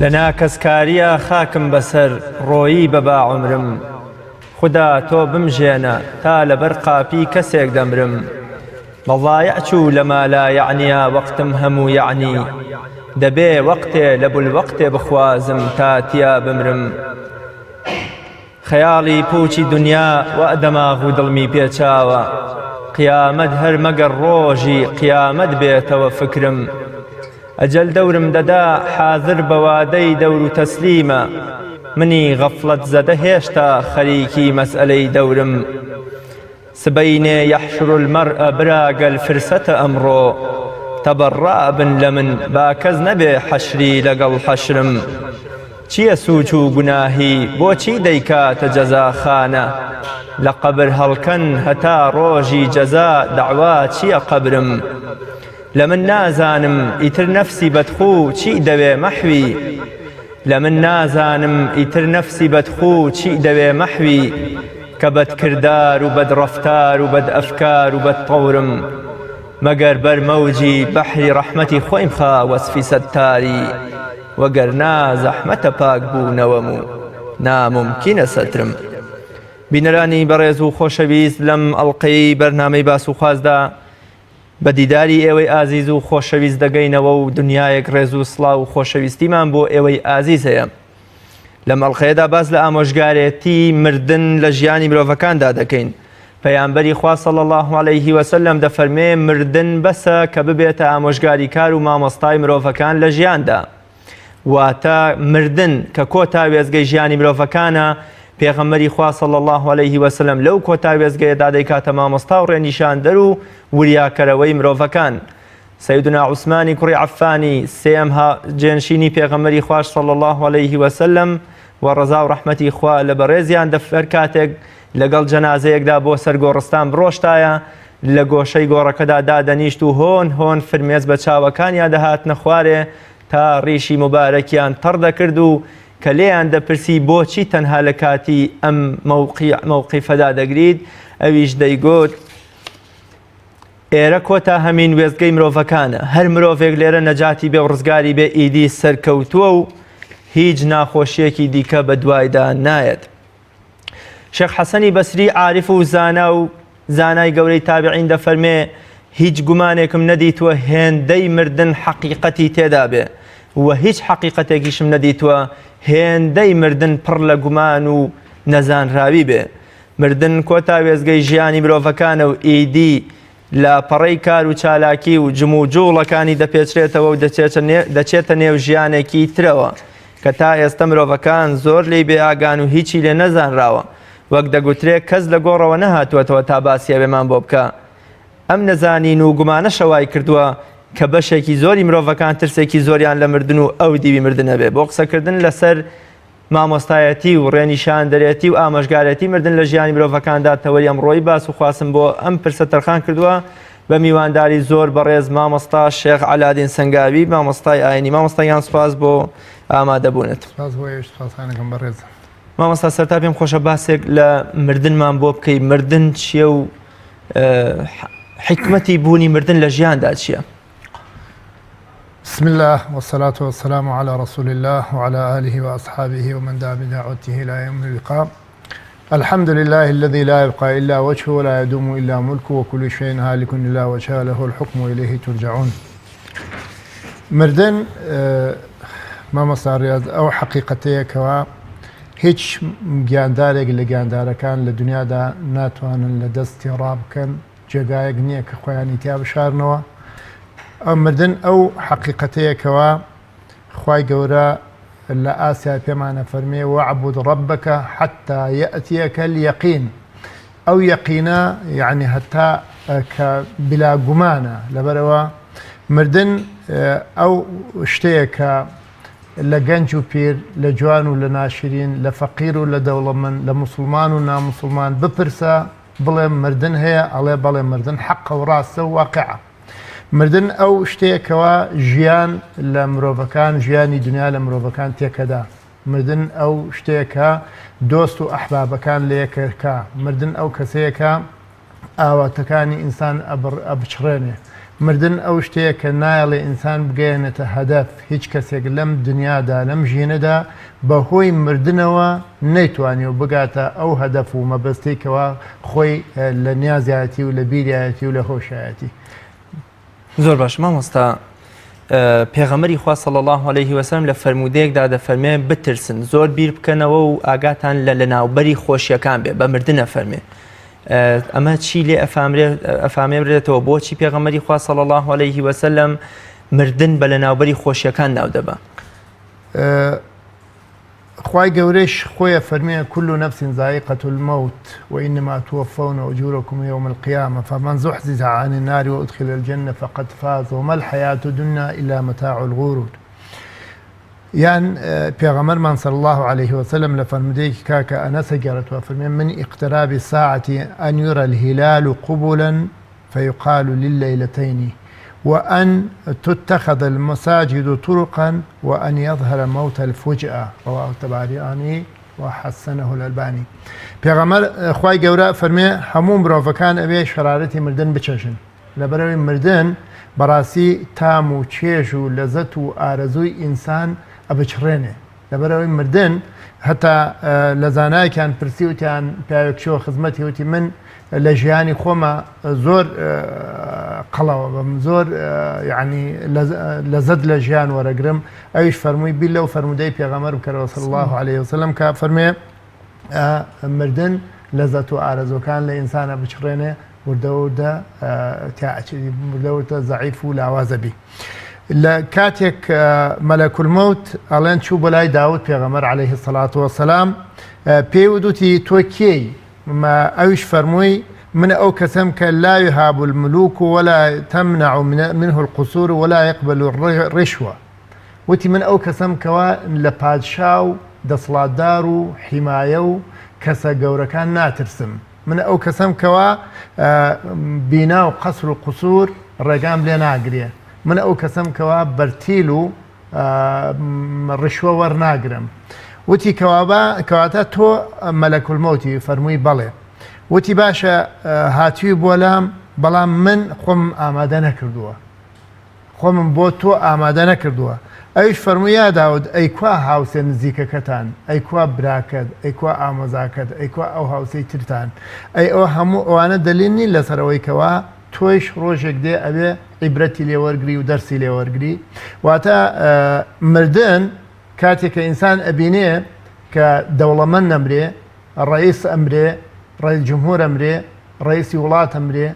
لە ناکەسکاریا خاکم بەسەر ڕۆیی بە با عومرم خودا تۆ بمژێنە تا لەبەر قاپی کەسێک دەمرم بە ضایع چوو لە مالا یەعنیا وەقتم هەموو یەعنی دەبێ وەقتێ لە بولوەقتێ بخوازم تا تیا بمرم خەیاڵی پووچی دونیا وا دەماغ و دڵمی پێچاوە قیامەت هەر مەگەر ڕۆژی قیامەت بێتەوە فکرم ئەجەل دەورم دەدا حازر بە وادەی دەور و تەسلیمە منی غەفڵەت زەدە هێشتا خەریکی مەسئەلەی دەورم سبەینێ یحشر المرء برا گەل فرسەتە ئەمڕۆ تەبەڕا بن لە من با کەس نەبێ حەشری لەگەڵ حەشرم چییە سوچ و گوناهی بۆچی دەیکاتە جەزاخانە لە قەبر هەڵکەن هەتا ڕۆژی جەزا دەعوا چییە قەبرم لە من نازانم ئیتر نەفسی بەدخوو چی دەوێ مەحوی لە من نازانم ئیتر نەفسی بەدخوو چی دەوێ مەحوی کە بەدکردار و بەدڕەفتار و بەدئەفکار و بەدتەورم مەگەر بەر مەوجی بەحری ڕەحمەتی خۆیم خا وەسفی سەتتاری وەگەرنا زەحمەتە پاک بوونەوەم و نامومکینە سەترم. بینەرانی بەڕێز و خۆشەویست لەم ئەڵقەی بەرنامەی باس و خوازدا بە دیداری ئێوەی ئازیز و خۆشەویست دەگەینەوە و دنیایەک ڕێز و سڵاو و خۆشەویستیمان بۆ ئێوەی ئازیز هەیە. لەم ئەڵقەیەدا باس لە ئامۆژگارێتی مردن لە ژیانی مرۆڤەکاندا دەکەین. پەیامبەری خوا صلی الله علیه وسلم دەفەرمێ مردن بەسە کە ببێتە ئامۆژگاریکار و مامۆستای مرۆڤەکان لە ژیاندا. واتە مردن کە کۆتا وێستگەی ژیانی مرۆڤەکانە، پێغەمبەری خوا صلی اللە علیه وسلم لەو کۆتا وێستگەیەدا دەیکاتە مامۆستا و ڕێنیشاندەر و وریاکەرەوەی مرۆڤەکان. سەیدنا عوسمانی کوڕی عەففانی سێیەم جێنشینی پێغەمبەری خواش صلی اللە علیه وسلم و ڕەزا و ڕەحمەتی خوا لە بەڕێزیان دەفەر کاتێک لەگەڵ جەنازەیەکدا بۆ سەر گۆڕستان بڕۆشتایە لە گۆشەی گۆڕەکەدا دادەنیشت و هۆن هۆن فرمێس بە چاوەکانیا دەهاتنە خوارێ تا ڕیشی موبارەکیان تەڕ دەکرد و کە لێیان دەپرسی بۆچی تەنها لە کاتی ئەم مەوقیع مەوقیفەدا دەگریت ئەویش دەیگوت ئێرە کۆتا هەمین وێستگەی مرۆڤەکانە هەر مرۆڤێک لێرە نەجاتی بێ و ڕزگاری بێ ئیدی سەرکەوتووە و هیچ ناخۆشیەکی دیکە بە دوایدا نایەت. شێخ حەسەنی بەسری عارف و زانا و زانای گەورەی تابعین دەفەرمێ هیچ گومانێکم نەدیتووە هێندەی مردن حەقیقەتی تێدا بێ و هیچ حەقیقەتێکیشم نەدیتووە هێندەی مردن پڕ لە گومان و نەزانراوی بێ مردن کۆتا وێستگەی ژیانی مرۆڤەکانە و ئیدی لاپەڕەی کار و چالاکی و جموجووڵەکانی دەپێچرێتەوە و دەچێتە نێو ژیانێکی ترەوە کە تا ئێستە مرۆڤەکان زۆر لێی بێ ئاگان و هیچی لێ نەزانراوە. وەک دەگوترێ کەس لە گۆڕەوە نەهاتووەتەوە تا باسی ئەوێمان بۆ بکا. ئەم نەزانین و گومانەشە وای کردووە کە بەشێکی زۆری مرۆڤەکان ترسێکی زۆریان لە مردن و ئەو دیوی مردن هەبێ. بۆ قسەکردن لەسەر مامۆستایەتی و ڕێنیشاندەرێتی و ئامۆژگارێتی مردن لە ژیانی مرۆڤەکاندا تەوەری ئەمڕۆی باس و خواسم بۆ ئەم پرسە تەرخان کردووە بە میوانداری زۆر بەڕێز مامۆستا شێخ عەلادین سەنگاوی مامۆستای ئاینی مامۆستا گیان سوپاس بۆ ئامادەبوونت. سوپاس بۆ ئێوەش سوپاسانەکەم بەڕێز. مامۆستا سەرتا پێم خۆشە باسێک لە مردنمان بۆ بکەی مردن چییە و حیکمەتی بوونی مردن لە ژیاندا چییە؟ بسم الله والصلاة والسلام على رسول الله وعلى آله وأصحابه ومن دعا بدعوته إلى يوم اللقاء الحمد لله الذي لا يبقى إلا وجهه ولا يدوم إلا ملكه وكل شيء هالك إلا وجهه له الحكم وإليه ترجعون مردن مامۆستا ڕیاز ئەو حەقیقەتەیە کەوا هیچ گیاندارێک لە گیاندارەکان لە دنیادا ناتوانن لە دەستی ڕابکەن جێگایەک نییە کە خۆیانی تیا بشارنەوە. ئەو مردن ئەو حەقیقەتەیە کەوا خوای گەورە لە ئاسیا پێمانە فەرمێ وەعبود ڕەبەکە حتا یەئتیەکە الیەقین ئەو یەقینە یعنی هەتا کە بلا گومانە لەبەرەوە مردن ئەو شتەیە کە لە گەنج و پیر لە جوان و لە ناشرین لە فەقیر و لە دەوڵەمەند لە موسڵمان و ناموسڵمان بپرسە بڵێم مردن هەیە ئەڵێ بەڵێ مردن حەقە و ڕاستە و واقعە مردن ئەو شتەیە کەوا ژیان لە مرۆڤەکان ژیانی دنیا لە مرۆڤەکان تێکەدا مردن ئەو شتەیە کە دۆست و ئەحبابەکان لە یەکەکە مردن ئەو کەسەیە کە ئاواتەکانی ئینسان ئەبچڕێنێ. مردن ئەو شتەیە کە نایەڵێ ئینسان بگەیەنێتە هەدەف، هیچ کەسێک لەم دنیادا لەم ژینەدا بە هۆی مردنەوە نەیتوانیوە بگاتە ئەو هەدەف و مەبەستەی کەوا خۆی لە نیازیایەتی و لە بیریایەتی و لە هۆشایەتی. زۆر باش مامۆستا پێغەمبەری خوا صلی الله علیه وسلم لە فەرموودەیەکدا دەفەرمێ بترسن زۆر بیر بکەنەوە و ئاگاتان لە لەناوبەری خۆشیەکان بێ بە مردنە فەرمێ ئەمە چی لێ ئەفامێرێتەوە بۆچی پێغەمبەری خوا صلی الله علیه وسلم مردن بە لەناوبەری خۆشیەکان ناو دەبا؟ خوای گەورەش خۆی ئەفەرموێ، کل نفس ذائقە الموت وانما توفون اجورکم یوم القیامە فمن زحزح عن النار وادخل الجنە فقد فاز وما الحیاة الدنیا الا متاع الغرور. یان پێغەمبەرمان صلی اللە علیه وسلم لە فەرموودەیەکی کاکە ئەنەس گێڕێتەوە فەرموێ، من اقتراب الساعة ان یری الهلال قبلا فیقال لللیلتین وان تتخذ المساجد طرقا وان یظهر موت الفجأە رواه الطبرانی وحسنه الالبانی. پێغەمبەر خوای گەورە فەرمێ هەموو مرۆڤەکان ئەبێ شەرارەتی مردن بچەژن لەبەرئەوەی مردن بەڕاستی تام و چێژ و لەزەت و ئارەزووی ئینسان ئەبچڕێنێ لەبەرئەوەی مردن هەتا لە زانایەکیان پرسی وتیان پیاوێک چووە خزمەتی وتی من لە ژیانی خۆمە زۆر قەڵەوە بم زۆر یعنی لەزەت لە ژیان وەرەگرم ئەویش فەرمووی بیر لەو فەرمودەی پێغەمبەر بکەرەوە صلی الله علیه وسلم کە فەرمێ مردن لەزەت و ئارەزوەکان لە ئینسانە بچڕێنێ وردە وردە تیا ئەچێت وردە وردە زەعیف و لاوازە بی لە کاتێک مەلەک الموت ئەڵێن چوو بۆ لای داود پێغەمبەر عەلەیه الصلاة والسلام پێی وتوتی تۆ کێی ئەویش فەرمووی من ئەو کەسەم کە لا يهاب الملوك ولا تمنع منه القصور ولا يقبل الرشوة وتی من ئەو کەسەم کەوا لە پادشا و دەسڵاتدار و حیمایە و کەسە گەورەکان ناترسم من ئەو کەسەم کەوا بینا و قەسر و قسوور ڕێگام لێ ناگرێ. من ئەو کەسەم کەوا بەرتیل و ڕشوە وەرناگرم. وتی کەوابا کەواتە تۆ مەلەکولمەوتی؟ فەرمووی بەڵێ. وتی باشە هاتووی بۆ لام بەڵام من خۆمم ئامادە نەکردووە. خۆمم بۆ تۆ ئامادە نەکردووە. ئەویش فەرمووی، یا داود، ئەی کوا هاوسێ نزیکەکەتان؟ ئەی کوا براکەت؟ ئەی کوا ئامۆزاکەت؟ ئەی کوا ئەو هاوسێی ترتان؟ ئەی ئەوە هەموو ئەوانە دەلیل نین لەسەر ئەوەی کەوا تۆیش ڕۆژێک دێ ئەبێ عیبرەتی لێ وەرگری و دەرسی لێ وەرگری؟ واتە مردن کاتێک کە ئینسان ئەبینێ کە دەوڵەمەند نەمرێ، ڕەئیس ئەمرێ، ڕەئیس جمهور ئەمرێ، ڕەئیسی وڵات ئەمرێ،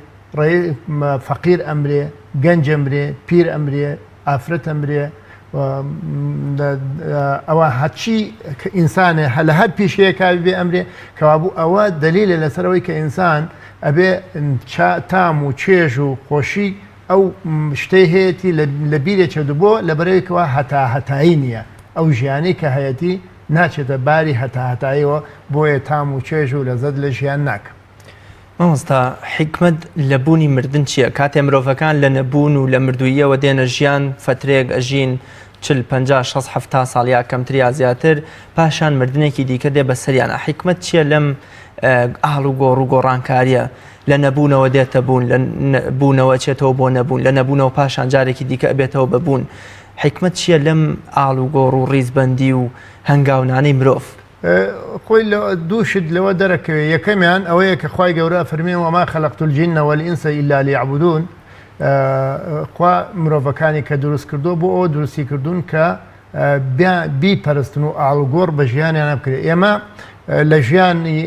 فەقیر ئەمرێ، گەنج ئەمرێ، پیر ئەمرێ، ئافرەت ئەمرێ، ئەوە هەرچی ئینسانێ لە هەر پیشەیەکا بێ ئەمرێ، کەوابوو ئەوە دەلیلە لەسەر ئەوەی کە ئینسان ئەبێ تام و چێژ و خۆشی ئەو شتەی هەیەتی لە بیرێ چێت بۆ لەبەرەوەی کەوا هەتا هەتایی نییە ئەو ژیانەی کە هەیەتی ناچێتە باری هەتاهەتاییەوە بۆیە تام و چێژ و لەزەت لە ژیان ناکا. مامۆستا حیکمەت لە بوونی مردن چییە؟ کاتێ مرۆڤەکان لە نەبوون و لە مردووییەوە دێنە ژیان فەترەیەک ئەژین چل پەنجا شەست حەفتا ساڵ یا کەمتر یا زیاتر پاشان مردنێکی دیکە دێ بەسەریانە حیکمەت چییە لەم ئاڵوگۆڕ و گۆڕانکارییە لە نەبوونەوە دێتە بوون لە بوونەوە چێتەوە بۆ نەبوون لە نەبوونەوە پاشان جارێکی دیکە ئەبێتەوە بە بوون حیکمەت چییە لەم ئاڵوگۆڕ و ڕیزبەندی و هەنگاونانەی مرۆڤ؟ خۆی دوو شت لەوە دەرەکەوێ یەکەمیان ئەوەیە کە خوای گەورە ئەفەرمێ وما خلقت الجن والانس الا لیعبدون خوا مرۆڤەکانی کە دروست کردووە بۆ ئەوە دروستی کردوون کە بیپەرستن و ئاڵوگۆڕ بە ژیانیان بکرێت ئێمە لە ژیانی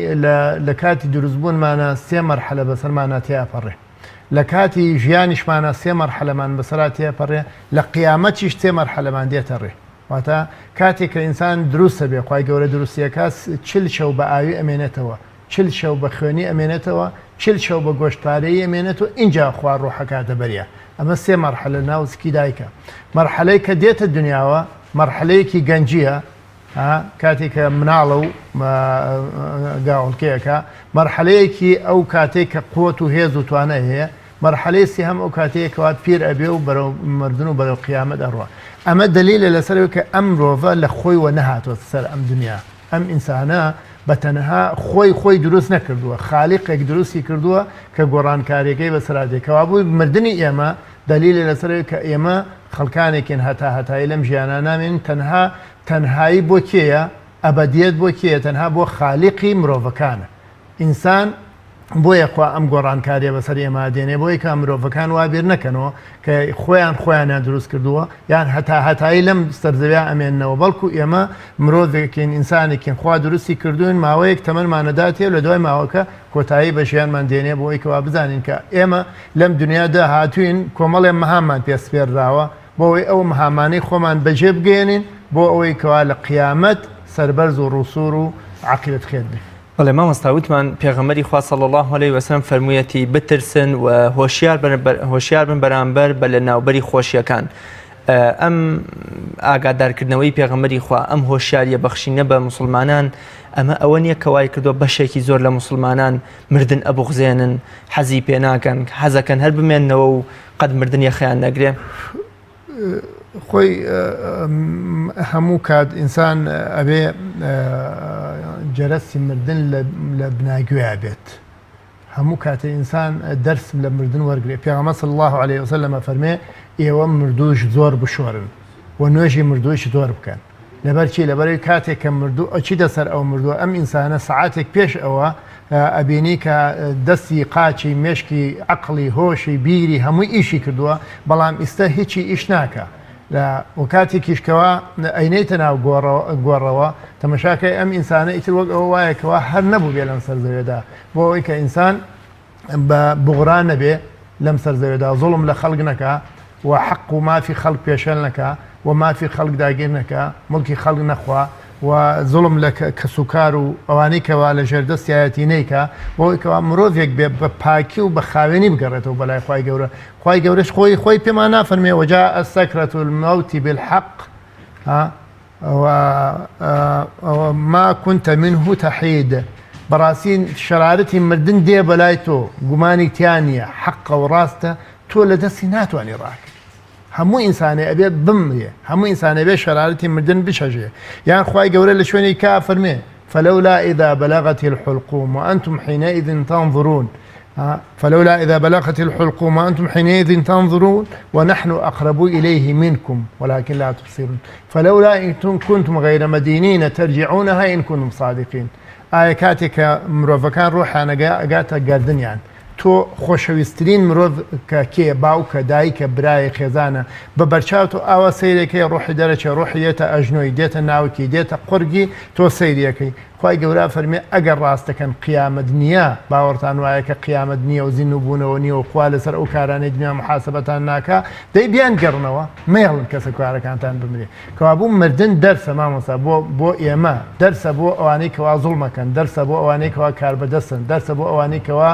لە کاتی دروستبوونمانە سێ مەرحەلە بەسەرمانە تێئەپەڕێ لە کاتی ژیانیشمانە سێ مەرحەلەمان بەسەرا تێپەڕێ لە قیامەتیش سێ مەرحەلەمان دێتە ڕێ واتە کاتێک کە ئینسان دروست ئەبێ خوای گەورە دروستی ئەکات چل شەو بە ئاوی ئەمێنێتەوە چل شەو بە خوێنی ئەمێنێتەوە چل شەو بە گۆشت پارەیی ئەمێنێتەوە ئینجا خوا ڕۆح ئەکاتە بەریا ئەمە سێ مەرحەلە ناو سکی دایکە مەرحەلەی کە دێتە دنیاوە مەرحەلەیەکی گەنجیە کاتێک کە مناڵە و گاوڵکەیەکە مەرحەلەیەکی ئەو کاتێک کە قوت و هێز و توانای هەیە مەرحەلەی سێهەم ئەو کاتەیە کەوا پیر ئەبێ و بەرەو مردن و بەرەو قیامەت ئەڕوا. ئەمە دەلیلە لەسەر ئەوەی کە ئەم مرۆڤە لە خۆیوە نەهاتۆتە سەر ئەم دنیا. ئەم ئینسانە بە تەنها خۆی خۆی دروست نەکردووە، خالیقێک دروستی کردووە کە گۆڕانکاریەکەی بەسەرا دێ. کەوابوو مردنی ئێمە دەلیلە لەسەر ئەوەی کە ئێمە خەڵکانێکین هەتا هەتایی لەم ژیانە نامێنین تەنها تەنهایی بۆ کێیە؟ ئەبەدیەت بۆ کێیە؟ تەنها بۆ خالیقی مرۆڤەکانە. ئینسان بۆیە خوا ئەم گۆڕانکاریە بەسەر ئێمە دێنێ بۆی کە مرۆڤەکان وا بیر نەکەنەوە کە خۆیان خۆیانیان دروست کردووە یان هەتا هەتایی لەم سەرزەویا ئەمێنەوە بەڵکو ئێمە مرۆڤێکین ئینسانێکین خوا دروستی کردوین ماوەیەک تەمەنمانەداتێ لە دوای ماوەکە کۆتایی بە ژیانمان دێنێ بۆ ئەوی کەوا بزانین کە ئێمە لەم دنیادا هاتوین کۆمەڵێ مەهاممان پێ سپێرراوە بۆ ئەوەی ئەو مەهامانەی خۆمان بەجێ بگەیەنین بۆ ئەوەی کەوا لە قیامەت سەربەرز و ڕووسوور و عاقیبەت خێر بین. بەڵێ مامۆستا وتمان پێغەمبەری خوا صلی اللە علیه وسلم فەرموویەتی بترسن و هۆشیار بن هۆشیار بن بەرامبەر بە لەناوبەری خۆشیەکان ئەم ئاگادارکردنەوەی پێغەمبەری خوا ئەم هۆشیاریە بەخشینە بە موسڵمانان ئەمە ئەوە نییە کە وای کردووە بەشێکی زۆر لە موسڵمانان مردن ئەبوغزێنن حەزی پێ ناکەن حەزەکەن هەر بمێننەوە و قەت مردن یەخەیان نەگرێ. خۆی هەموو کات ئینسان ئەبێ جەرەسی مردن لە بناگوێیا بێت. هەموو کاتێ ئینسان دەرس لە مردن وەرگێ پێغەمبەر صلی الله علیه وسلم فەرمێ ئێوە مردووش زۆر بشۆرن و نوێژی مردووش زۆر بکەن لەبەر چی لەبەرەوەی کاتێک کە مردوو ئەچیتە سەر ئەو مردووە ئەم ئینسانە سەعاتێک پێش ئەوە ئەبینی کە دەستی قاچی مێشکی عەقڵی هۆشی بیری هەمووی ئیشی کردووە بەڵام ئیستا هیچی ئیش ناکا لە و کاتێکیش کەوا ئەینێیتە ناو گۆڕەوە تەمەشاکەی ئەم ئینسانە ئیتر وەک ئەوە وایە کەوا هەر نەبوو بێ لەم سەر زەوێدا بۆ ئەوەی کە ئینسان بە بوغرا نەبێ لەم سەر زەوێدا زوڵم لە خەڵک نەکا و حەق و مافی خەڵک پێشێل نەکا و مافی خەڵک داگیر نەکا مڵکی خەڵک نەخوا و زوڵم لە کەسوکار و ئەوانەی کەوا لە ژێر دەستیایەتی نەیکا بۆ ئەوەی کەوا مرۆڤێک بێ بە پاکی و بە خاوێنی بگەڕێتەوە بەلای خوای گەورە خوای گەورەش خۆی خۆی پێمان نافەرمێ وجاء سکرة الموت بالحق ها ما كنت منه تحید بەڕاستی شەرارەتی مردن دێ بەلای تۆ گومانی تیا نییە حەقە و ڕاستە تۆ لە دەستی ناتوانانی ڕاکەی هەموو ئینسانێ ئەبێ بمرێ هەموو ئینسانێ بێ شەرارەتی مردن بچەژێ یان خوای گەورە لە شوێنی کا فەرمێ فلولا إذا بلغت الحلقوم وأنتم حينئذ تنظرون فلولا إذا بلغت الحلقوم وأنتم حينئذ تنظرون ونحن أقرب إليه منكم ولكن لا تبصرون فلولا إن كنتم غير مدينين ترجعونها إن كنتم صادقين ئایا کاتێک کە مرۆڤەکان ڕۆحیان ئەگاتە گەردنیان تۆ خۆشەویسترین مرۆڤ کە کێ باوکە دایکە برایە خێزانە بە بەرچاو تۆ ئاوا سەیرەکەی ڕۆحی دەرەچێ ڕۆحی یەتە ئەژنۆی دێتە ناوکی دێتە قوڕگی تۆ سەیریەکەی خوای گەورە فەرمی ئەگەر ڕاست دەکەن قیامەت نییە باوەڕتان وایە کە قیامەت نییە و زیندوو بوونەوە نییە و خوا لەسەر ئەو کارانەی دنیا محاسبەتان ناکا دەی بیانگەڕنەوە مەیەڵن کەسە کارەکانتان بمرێ کەوابوو مردن دەرسە مامۆستا بۆ بۆ ئێمە دەرسە بۆ ئەوانەی کەوا زوڵمەکەن دەرسە بۆ ئەوانەی کەوا کاربەدەستن دەرسە بۆ ئەوانەی کەوا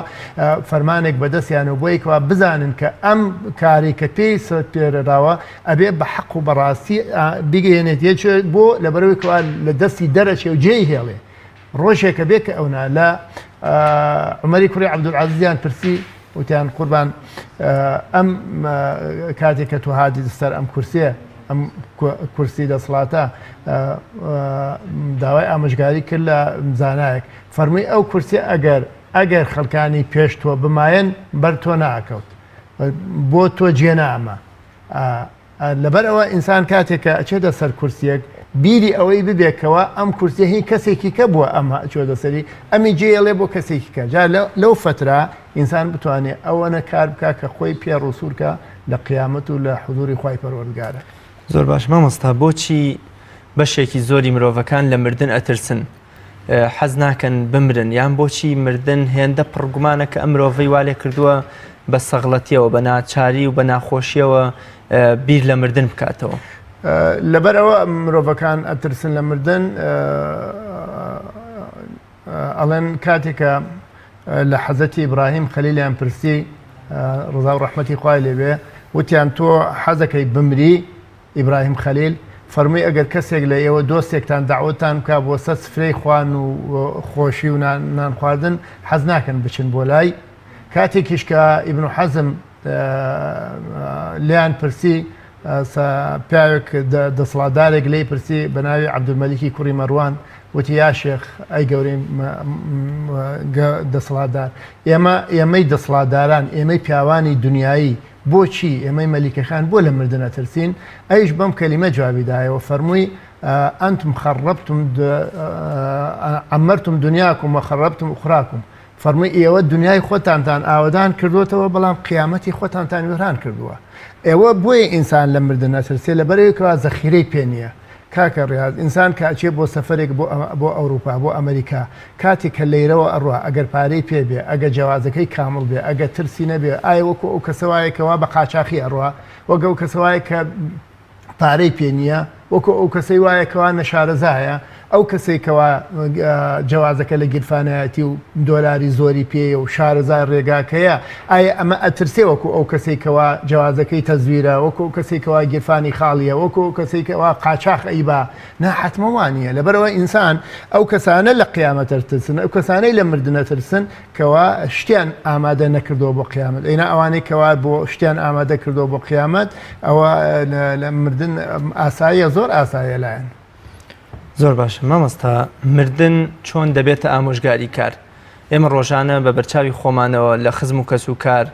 فەرمانێک بەدەستیانە و بۆی کەوا بزانن کە ئەم کاری کە پێی سەپێرراوە ئەبێ بە حەق و بەڕاستی بیگەیەنێت یەکێ بۆ لەبەرەوەی کەوا لە دەستی دەرەچێ و جێی هێڵێ ڕۆژێکە بێ کە ئەونا لە عومەری کوڕی عەبدولعەزیزیان پرسی وتیان قوربان ئەم کاتێک کە تۆ هاتیتە سەر ئەم کورسیە ئەم کورسی دەسەڵاتە داوای ئامۆژگاری کرد لە زانایەک فەرمووی ئەو کورسی ئەگەر ئەگەر خەڵکانی پێش تۆ بمایەن بەر تۆ ناکەوت بۆ تۆ جێنامە لەبەر ئەوە ئینسان کاتێک کە ئەچێتە سەر کورسیەک بیری ئەوەی ببێ کەوا ئەم کورسیە هی کەسێکی کە بووە ئەم ئەچۆتە سەری ئەمی جێیەڵێ بۆ کەسێکی کە جا لەو فەترا ئینسان بتوانێ ئەوەنە کار بکا کە خۆی پێ ڕوسوورکە لە قیامەت و لە حزوری خوای پەروەردگارە. زۆر باش مامۆستا بۆچی بەشێکی زۆری مرۆڤەکان لە مردن ئەترسن؟ حەز ناکەن بمرن یان بۆچی مردن هێندە پڕگومانە کە ئەم مرۆڤەی وا لێ کردووە بە سەغڵەتیەوە بە ناچاری و بە ناخۆشیەوە بیر لە مردن بکاتەوە؟ لەبەر ئەوە مرۆڤەکان ئەترسن لە مردن ئەڵێن کاتێکە لە حەزەتی ئیبراهیم خەلیلیان پرسی ڕزا و ڕەحمەتی خوای لێبێ وتیان تۆ حەزەکەی بمری ئیبراهیم خەلیل فەرمووی ئەگەر کەسێک لە ئێوە دۆستێکتان دەعوەتتان بکا بۆ سەر سفرەی خوان و خۆشی و نان خواردن حەز ناکەن بچن بۆ لای کاتێکیش کە ئیبن حەزم لێیان پرسی پیاوێک دەسەڵاتدارێک لێی پرسی بە ناوی عەبدولمەلیکی کوڕی مەروان وتی یا شێخ ئەی گەورەی دەسەڵاتدار ئێمە ئێمەی دەسەڵاتداران ئێمەی پیاوانی دنیایی بۆچی ئێمەی مەلیکەکان بۆ لە مردن ئەترسین؟ ئەویش بەم کەلیمە جوابی دایەوە فەرمووی انتم خربتم عمرتم دنیاکم و خربتم اخراکم فەرمووی ئێوە دنیای خۆتانتان ئاوەدان کردوتەوە بەڵام قیامەتی خۆتانتان وێران کردووە ئێوە بۆیە ئینسان لە مردن ئەترسێ لەبەرەوەی کەوا زەخیرەی پێ نییە کاکە ڕیاز ئینسان کە ئەچێ بۆ سەفەرێک بۆ بۆ ئەوروپا بۆ ئەمریکا کاتێک کە لەیرەوە ئەڕوا ئەگەر پارەی پێ بێ ئەگە جەوازەکەی کامڵ بێ ئەگە ترسی نەبێ ئایا وەکو ئەو کەسە وایە کەوا بە قاچاخی ئەڕوا وەک ئەو کەسە وایە کە پارەی پێ نییە وەکو ئەو کەسەی وایە کەوا نەشارەزایە ئەو کەسەی کەوا جەوازەکە لە گیرفانایەتی و دۆلاری زۆری پێیە و شارەزای ڕێگاکەیە ئایا ئەمە ئەترسێ وەکو ئەو کەسەی کەوا جەوازەکەی تەزویرە وەکو ئەو کەسەی کەوا گیرفانی خاڵیە وەکو ئەو کەسەی کەوا قاچاخ ئەیبا نا حەتمە وانیە لەبەرئەوە ئینسان ئەو کەسانە لە قیامەت ئەترسن ئەو کەسانەی لە مردن ئەترسن کەوا شتیان ئامادە نەکردەوە بۆ قیامەت ئەینا ئەوانەی کەوا بۆ شتیان ئامادە کردەوە بۆ قیامەت ئەوە لە مردن ئاساییە زۆر ئاساییە لایەن. زۆر باشە مامۆستا مردن چۆن دەبێتە ئامۆژگاری کار ئێمە ڕۆژانە بە بەرچاوی خۆمانەوە لە خزم و کەس و کار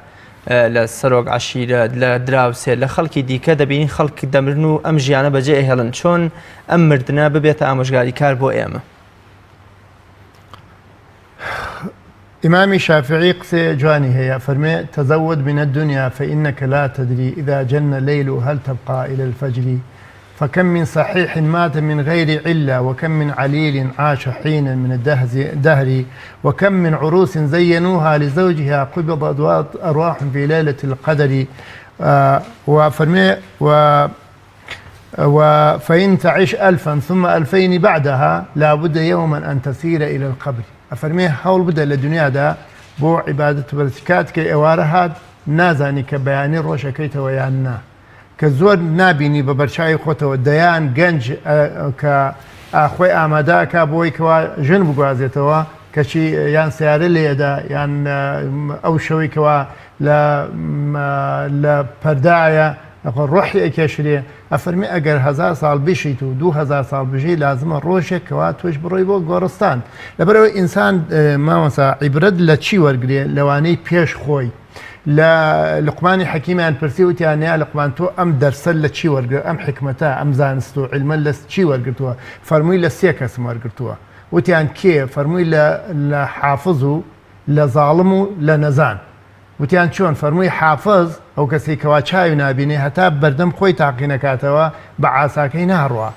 لە سەرۆک عشیرە لە دراوسێ لە خەڵکی دیکە دەبینین خەڵک دەمرن و ئەم ژیانە بەجێ ئەهێڵن چۆن ئەم مردنە ببێتە ئامۆژگاری کار بۆ ئێمە ئیمامی شافعی قسەیە جوانی هەیە فەرمێ تزود من الدنیا فإنک لا تدری اذا جن الليل هل تبقی الی الفجر فكم من صحيح مات من غير علة وكم من عليل عاش حينا من الدهر وكم من عروس زينوها لزوجها قبض أرواح في ليلة القدر وفرمي و و فإن تعش ألفا ثم ألفين بعدها لابد يوما أن تسير إلى القبر ئەفەرمێ هەوڵ بدە لە دنیادا بۆ عیبادەت و بەرزی کات کە ئێوارە هات نازانی کە بەیانی ڕۆژ ئەکەیتەوە یان نا کە زۆر نابینی بە بەرچاوی خۆتەوە دەیان گەنج کە خۆی ئامادە ئەکا بۆی کەوا ژن بگوازێتەوە کەچی یان سیارە لێدا یان ئەو شەوەی کەوا لە لە پەردایە ڕۆحی ئەکێشرێ ئەفەرمێ ئەگەر هەزار ساڵ بژیت و 2000 ساڵ بژی لازمە ڕۆژێک کەوا تۆش بڕۆی بۆ گۆڕستان لەبەرەوە ئینسان مامۆسا عیبرەت لە چی وەرگێ لەوانەی پێش خۆی لە لقمانی حەکیمیان پرسی وتیان یا لقمان تۆ ئەم دەرسە لە چی وەرگر ئەم حکمەتە ئەم زانست و علمە لە چی وەرگتووە فەرمووی لە سێ کەسم وەرگتووە وتیان کێ فەرمووی لە لە حافظ و لە زاڵم و لە نەزان وتیان چۆن؟ فەرمووی حافز، ئەو کەسەی کەوا چاوی نابینێ هەتا بەردەم خۆی تاقی نەکاتەوە بە عاساکەی ناڕوا،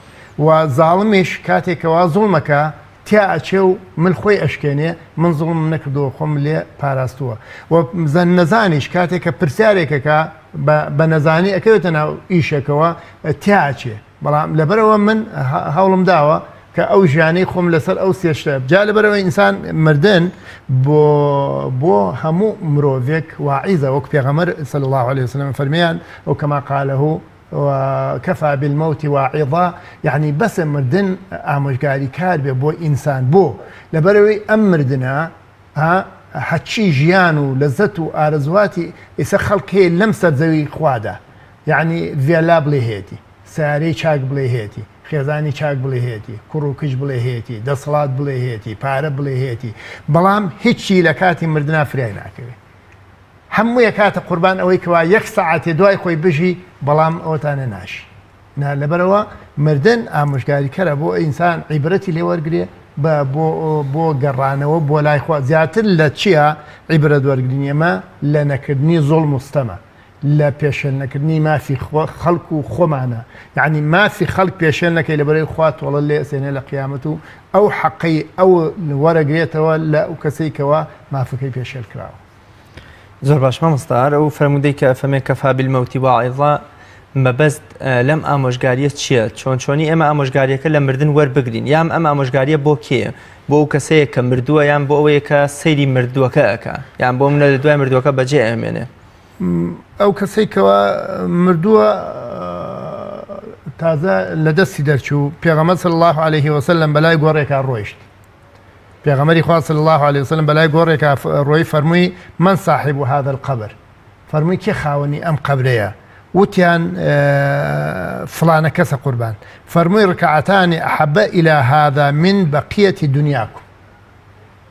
وە زاڵمیش کاتێ کەوا زوڵمەکا تیا ئەچێ و مل خۆی ئەشکێنێ من زوڵمم نەکردووە خۆم لێ پاراستووە، وە نەزانیش کاتێ کە پرسیارێک ئەکا بە نەزانی ئەکەوێتە ناو ئیشێکەوە تیا ئەچێ. بەڵام لەبەرئەوە من هەوڵم داوە کە ئەو ژیانەی خۆم لەسەر ئەو سێ شتە جا لەبەرئەوە ئینسان مردن بۆ بۆ هەموو مرۆڤێک واعیزە وەک پێغەمبەر صلی الله علیه وسلم فەرمیان ئەو کەما قاله وكفى بالموت واعظا یعنی بەسە مردن ئامۆژگاری کار بێ بۆ ئینسان بۆ لەبەرئەوەی ئەم مردنە هەچی ژیان و لەزەت و ئارەزوواتی ئیسە خەڵک هەیە لەم سەرزەوی خوادا یەعنی ڤێلا بڵێ هەیەتی، سەیارەی چاک بڵێ هەیەتی، خێزانی چاک بڵێ هەیەتی، کوڕ و کچ بڵێ هەیەتی، دەسەڵات بڵێ هەیەتی، پارە بڵێ هەیەتی، بەڵام هیچی لە کاتی مردنا فریای ناکەوێ. هەمووی ئەکاتە قوربان ئەوەی کەوا یەک سەعاتێ دوای خۆی بژی، بەڵام ئەوەتانە ناژی. نا لەبەرئەوە مردن ئامۆژگاریکەرە بۆ ئینسان عیبرەتی لێ وەرگرێ بە بۆ بۆ گەڕانەوە بۆ لای خوا زیاتر لە چییە عیبرەت وەرگرین ئێمە لە نەکردنی زوڵم و ستەمە لە پێشێل نەکردنی مافی خەڵک و خۆمانە یعنی مافی خەڵک پێشێل نەکەی لەبەرەی خوا تۆڵە لێ ئەسێنێ لە قیامەت و ئەو حەقەی ئەو وەرەگرێتەوە لە ئەو کەسەی کەوا مافەکەی پێشێل کراوە. زۆر باش مامۆستا هەر ئەو فەرموودەی کە فەرمێ کەفا بالموت واعظا مەبەست لەم ئامۆژگاریە چییە چۆن چۆنی ئێمە ئامۆژگاریەکە لە مردن وەربگرین یام ئەم ئامۆژگاریە بۆ کێیە بۆ ئەو کەسەیە کە مردووە یان بۆ ئەوەیە کە سەیری مردووەکە ئەکا یان بۆ منە لە دوای مردووەکە بەجێ ئەمێنێ ئەو کەسەی کەوا مردووە تازە لە دەستی دەرچوو پێغەمبەر صلی الله علیه وسلم بەلای گۆڕێکا ڕۆیشت پێغەمبەری خوا صلی الله علیه وسلم بەلای گۆڕێکا ڕۆی فەرمووی من صاحب هذا القبر فەرمووی کێ خاوەنی ئەم قەبرەیە؟ وتیان فڵانە کەسە قوربان فەرمووی رکعتان احب الى هذا من بقیة دنیاکم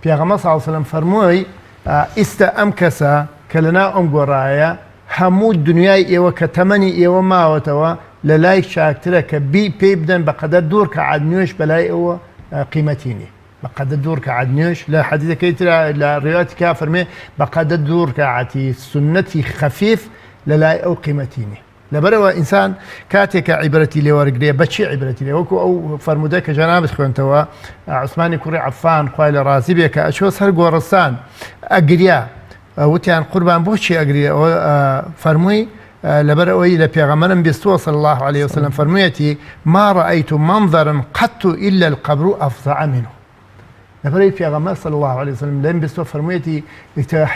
پێغەمبەر صلی اللە علیە وسلم فەرمووی ئیستە ئەم کەسە کە لەناو ئەم گۆڕایە هەموو دنیای ئێوە کە تەمەنی ئێوە ماوەتەوە لە لای چاکترە کە بی پێی بدەن بە قەدەر دوو ڕکعات نوێژ بەلای ئەوە قیمەتی نییە بە قەدەر دوو ڕکعات نوێژ لە حەدیثەکەی ترا لە ڕیواتی کا فەرمێ بە قەدەر دوو ڕکعاتی سوننەتی خەفیف لە لای ئەو قیمەتی نییە لەبەرئەوە ئینسان کاتێک کە عیبرەتی لێ وەرگرێ بە چی عیبرەتی لێ وەکو ئەو فەرموودە کە جەنابت خوێنتەوە عوسمانی کوڕی عەفان خوای لە ڕازی بێ کە ئەچۆ سەر گۆڕستان ئەگریا وتیان قوربان بۆچی ئەگری ئەوە فەرمووی لەبەر ئەوەی لە پێغەمبەرم بیستووە صلی الله علیه وسلم فەرموویەتی ما رأيت منظرا قط إلا القبر أفظع منه لەبەرئەوەی پێغەمبەر صلی اللە علیە وسلم لێم بیستوە فەرموویەتی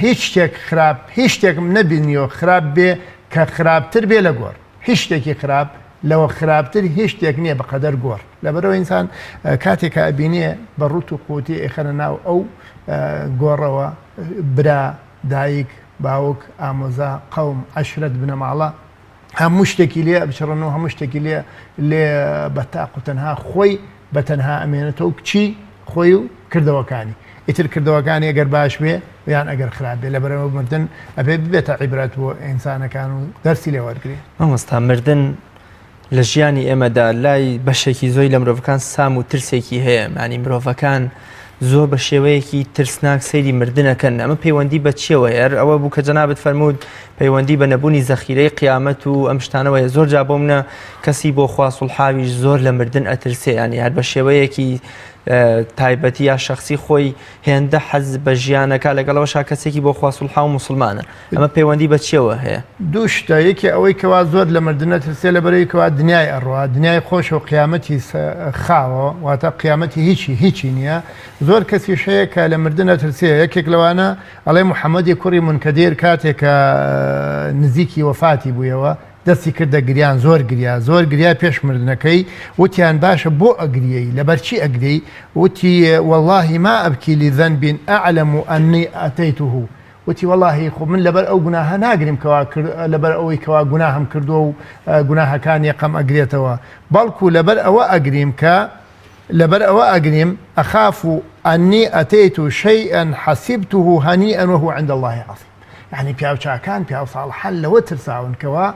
هیچ شتێک خراپ هیچ شتێکم نەبینیوە خراپ بێ کە خراپتر بێ لە گۆڕ هیچ شتێکی خراپ لەوە خراپتر هیچ شتێک نییە بەقەدەر گۆڕ لەبەرەوە ئینسان کاتێک کە ئەبینێ بە ڕوت و قوتی ئەیخەنە ناو ئەو گۆڕەوە برا دایک باوک ئامۆزا قەوم عەشرەت بنەماڵە هەموو شتێکی لێ ئەبچڕن و هەموو شتێکی لێ لێ بە تاق و تەنها خۆی بە تەنها ئەمێنێتەوە کچی خۆی و کردەوەکانی ئیتر کردەوەکانی ئەگەر باش بێ یان ئەگەر خراپ بێ لەبەرەوە مردن ئەبێ ببێتە عیبرەت بۆ ئینسانەکان و دەرسی لێ وەرگێ. مامۆستا مردن لە ژیانی ئێمەدا لای بەشێکی زۆی لە مرۆڤەکان سام و ترسێکی هەیە مانی مرۆڤەکان زۆر بە شێوەیەکی ترسناک سەیری مردنەکەن ئەمە پەیوەندی بە چیەوە هەیە ئەوە بوو کە جەنابت فەرمووت پەیوەندی بە نەبوونی زەخیرەی قیامەت و ئەم شتانەوە هەیە زۆر جا بۆ منە کەسی بۆ خوا سوڵحاویش زۆر لە مردن ئەترسێ ینی هەر بە شێوەیەکی تایبەتی یا شخصی خۆی هێندە حەز بە ژیانەکە لەگەڵەوەشا کەسێکی بۆ خوا سوڵحا و مسلمانە ئەمە پەیوەندی بە چیەوە هەیە؟ دوو شتە، یەکێ ئەوەی کەوا زۆر لە مردن ئەترسێ لەبەرئەوەی کەوا دنیای ئەڕوا، دنیای خۆشە و قیامەتی خاوە، واتە قیامەتی هیچی هیچی نییە، زۆر کەسیش هەیە کە لە مردن ئەترسێ، یەکێک لەوانە ئەڵێ محەمەدی کوڕی مونکەدیر کاتێ کە نزیکی وەفاتی بوویەوە دەستی کردە گریان زۆر گریا زۆر گریا پێش مردنەکەی، وتیان باشە بۆ ئەگریەی لەبەرچی ئەگریەی؟ وتی واللە ما أبكي لذنب أعلم أني أتيته وتی، وەڵاهی خۆ من لەبەر ئەو گوناهە ناگریم کەوا لەبەر ئەوەی کەوا گوناهم کردووە و گوناهەکان یەقەم ئەگرێتەوە، بەڵکو لەبەر ئەوە ئەگریم کە لەبەر ئەوە ئەگریم، أخاف أني أتيت شيئا حسبته هنيئا وهو عند الله عظيم، یەعنی پیاوچاکان پیاو ساڵحان لەوە ترساون کەوا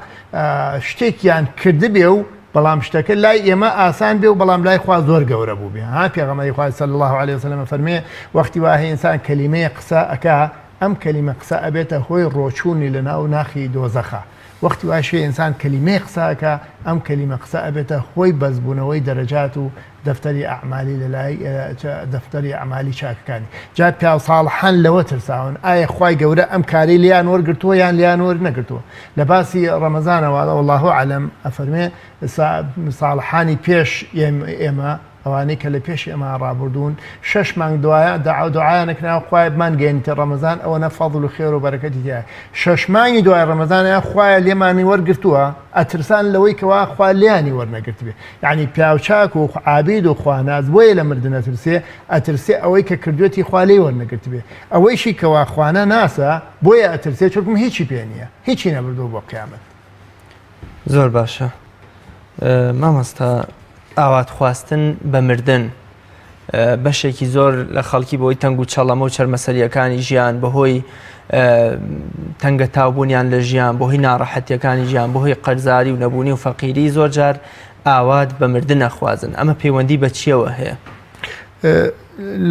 شتێکیان کردبێ و بەڵام شتەکە لای ئێمە ئاسان بێ و بەڵام لای خوا زۆر گەورە بوو بێ ها پێغەمبەری خوا صلی الله علیه وسلم فەرمێ وەختی وا هەیە ئینسان کەلیمەیە قسە ئەکا ئەم کەلیمە قسە ئەبێتە هۆی ڕۆچوونی لە ناو ناخی دۆزەخا وەختی واش هەیە ئینسان کەلیمەیە قسە ئەکا ئەم کەلیمە قسە ئەبێتە هۆی بەرزبوونەوەی دەرەجات و دەفتەری ئەعمالی لە لای دەفتەری ئەعمالی چاکەکانی جا پیاو ساڵحان لەوە ترساون ئایا خوای گەورە ئەم کارەی لێیان وەرگرتووە یان لێیان وەرنەگرتووە لە باسی ڕەمەزانەوە والله اعلم ئەفەرمێ ساڵحانی پێش ئێمە ئەوانەی کە لە پێش ئێمە ڕابردوون شەش مانگ دوایە داوا دوعایان نەکراوە خوایە بمانگەیەنیتە ڕەمەزان ئەوەنە فەضل و خێر و بەرەکەتی تیایە شەش مانگی دوای ڕەمەزانیان خوایە لێمانی وەرگرتووە ئەترسان لەوەی کەوا خوا لێیانی وەرنەگرتبێ یەعنی پیاوچاک و عابید و خواناس بۆیە لە مردن ئەترسێ، ئەترسێ ئەوەی کە کردوێتی خوا لێی وەرنەگرتبێ، ئەوەیشی کەوا خوانەناسە بۆیە ئەترسێ چونکم هیچی پێ نییە، هیچی نەبردووە بۆ قیامەت. زۆر باشە مامۆستا ئاوات خواستن بە مردن بەشێکی زۆر لە خەڵکی بۆی تەنگ و چەڵەمە و چەرمەسەریەکانی ژیان بەهۆی تەنگە تاوبوونیان لە ژیان بۆهی ناڕەحەتیەکانی ژیان بۆهی قەرزاری و نەبوونی و فەقیری زۆر جار ئاوات بە مردن ئەخوازن ئەمە پەیوەندی بە چیەوە هەیە؟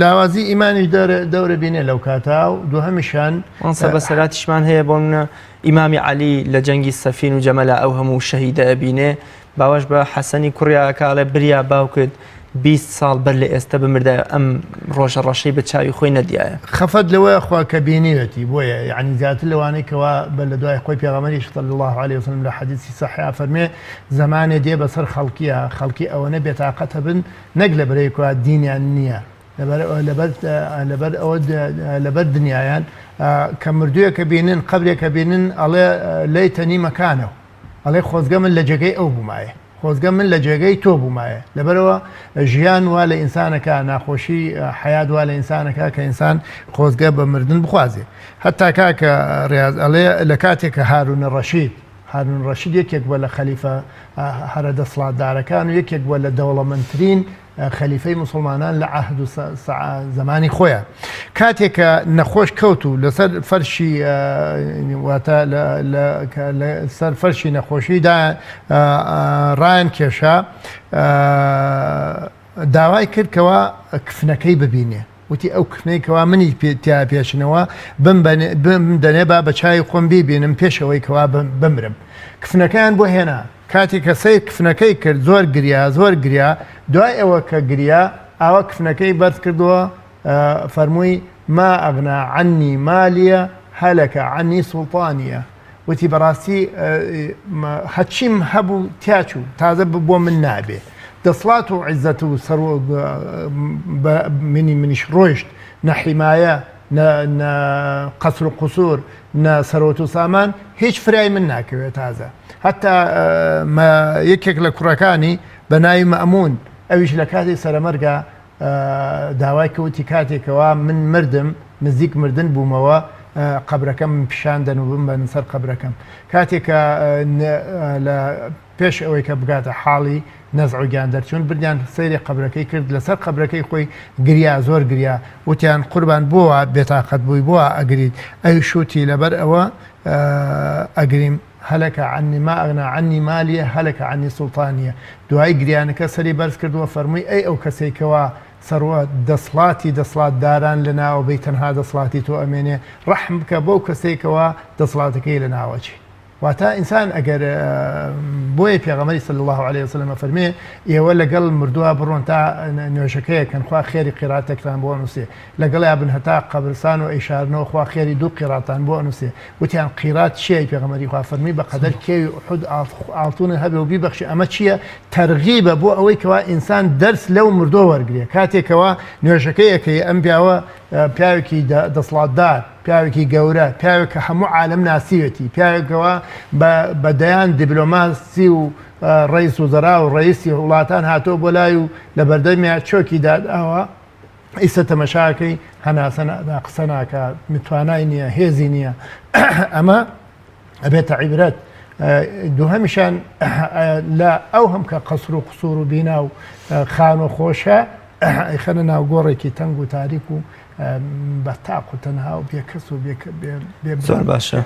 لاوازی ئیمانیش دەورە بینێ لەو کاتا و دووهەمیشان وانسە بەسەراتیشمان هەیە بۆ منە ئیمامی عەلی لە جەنگی سەفین و جەمەلا ئەو هەموو شەهیدە ئەبینێ باوەش بە حەسەنی کوڕیا ئەکا ئەڵێ بریا باوکت 20 ساڵ بەر لە ئێستە بمردایە ئەم ڕۆژە ڕەشەی بە چاوی خۆی نەدیایە. خەفەت لەوەیە خوا کە بینیوێتی بۆیە یەعنی زیاتر لەوانەی کەوا بەر لە دوای خۆی پێغەمبەریش صلی اللە علیە وسلم لە حەدیسی سەحیحا فەرمێ زەمانێ دێ بەسەر خەڵکیا خەڵکی ئەوەنە بێتاقەت ئەبن نەک لەبەرەی کوا دینیان نییە لەبەر لەبەر لەبەر ئەوە لەبەر دنیایان کە مردوویەکە بینن قەبرێکە بینن ئەڵێ لەیتەنی مەکانەوە ئەڵێ خۆزگە من لە جێگەی ئەو بوومایە خۆزگە من لە جێگەی تۆ بوومایە لەبەرەوە ژیان وا لە ئینسانەکە ناخۆشی حیات وا لە ئینسانەکە کە ئینسان خۆزگە بە مردن بخوازێ هەتا کاکە ڕاز ئەڵێ لە کاتێک کە هارونە ڕەشید. هارون ڕەشید یەکێک بووە لە خەلیفە هەرە دەسڵاتدارەکان و یەکێک بووە لە دەوڵەمەندترین خەلیفەی موسڵمانان لە عەهد و زەمانی خۆیان. کاتێک کە نەخۆش کەوت و لەسەر فەرشی واتە لەسەر فەرشی نەخۆشیدا ڕایان کێشا داوای کرد کەوا کفنەکەی ببینێ. وتی ئەو کفنەی کەوا منی تیا پێچنەوە بمدەنێ با بە چاوی خۆم بیبینم پێش ئەوەی کەوا بمرم. کفنەکەیان بۆ هێنا. کاتێ کە سەیر کفنەکەی کرد زۆر گریا زۆر گریا دوای ئەوە کە گریا ئاوا کفنەکەی بەرز کردەوە فەرمووی ما اغنی عنی مالیە هلک عنی سوڵتانیە وتی بەڕاستی هەچیم هەبوو تیاچوو تازە بۆ من نابێ دەسڵات و عیزەت و سەر منی منیش ڕۆیشت نە حیمایە نە قەسر و قسوور نە سەرۆت و سامان هیچ فرای من ناکەوێت تازە هەتا یەکێک لە کوڕەکانی بە ناوی مەمون ئەویش لە کاتی سەرەمەرگا داوای کەوتی کاتێکەوە من مردم نزیک مردن بوومەوە قەبرەکەم پیشان دەن و بمبەن سەر قەبرەکەم کاتێکە لە پێش ئەوەی کە بگاتە حاڵی نەزع و گیان دەرچوون بردیان سەیری قەبرەکەی کرد لەسەر قەبرەکەی خۆی گریا زۆر گریا وتیان قوربان بۆ وا بێتاقەت بووی بۆ وا ئەگریت ئەویش وتی لەبەر ئەوە ئەگریم هلک عني ما اغنی عني مالیە هلک عني سلطانیە دوای گریانەکە سەری بەرز کردووە فەرمووی ئەی ئەو کەسەی کەوا سەروەت دەسڵاتی دەسڵاتداران لەناوە بەی تەنها دەسڵاتی تۆ ئەمێنێ ڕەحم بکە بەو کەسەی کەوا دەسڵاتەکەی لەناوەچێ. واتە ئینسان ئەگەر بۆیە پێغەمبەری صلی اللە علیە وسلم ئەفەرمێ ئێوە لەگەڵ مردووە بڕۆن تا نوێژەکەیەکەن خوا خێری قیراتێکتان بۆ ئەنووسێ لەگەڵیا بن هەتا قەبرسان و ئەیشارنەوە خوا خێری دوو قیراتان بۆ ئەنووسێ وتیان قیرات چییە پێغەمبەری خوا فەرمی بە قەدەر کێوی ئوحود ئاڵتونت هەبێ و بیبەخشی ئەمە چییە تەرغیبە بۆ ئەوەی کەوا ئینسان دەرس لەو مردووە وەرگێ کاتێکەوە نوێژەکەیەکەی ئەم پیاوە پیاوێکی دەسڵاتدار پیاوێکی گەورە، پیاوێک کە هەموو عالەم ناسیوێتی، پیاوێکەوە بە دەیان دیبلۆماسی و ڕەیس وزەرا و ڕەیسی وڵاتان هاتووە بۆ لای و لە بەردەمیا چۆکی داداوە، ئیستا تەمەشاکەی هەناسە نادا، قسە ناکا، توانای نییە، هێزی نییە. ئەمە ئەبێتە عیبرەت. دووهەمیشان لە ئەو هەم کە قەسر و قسوور و بینا و خانوو خۆشە ئەیخەنە ناو گۆڕێکی تەنگ و تاریک و بە تاق و تەنها و بێکەس و بێ زۆر باشە.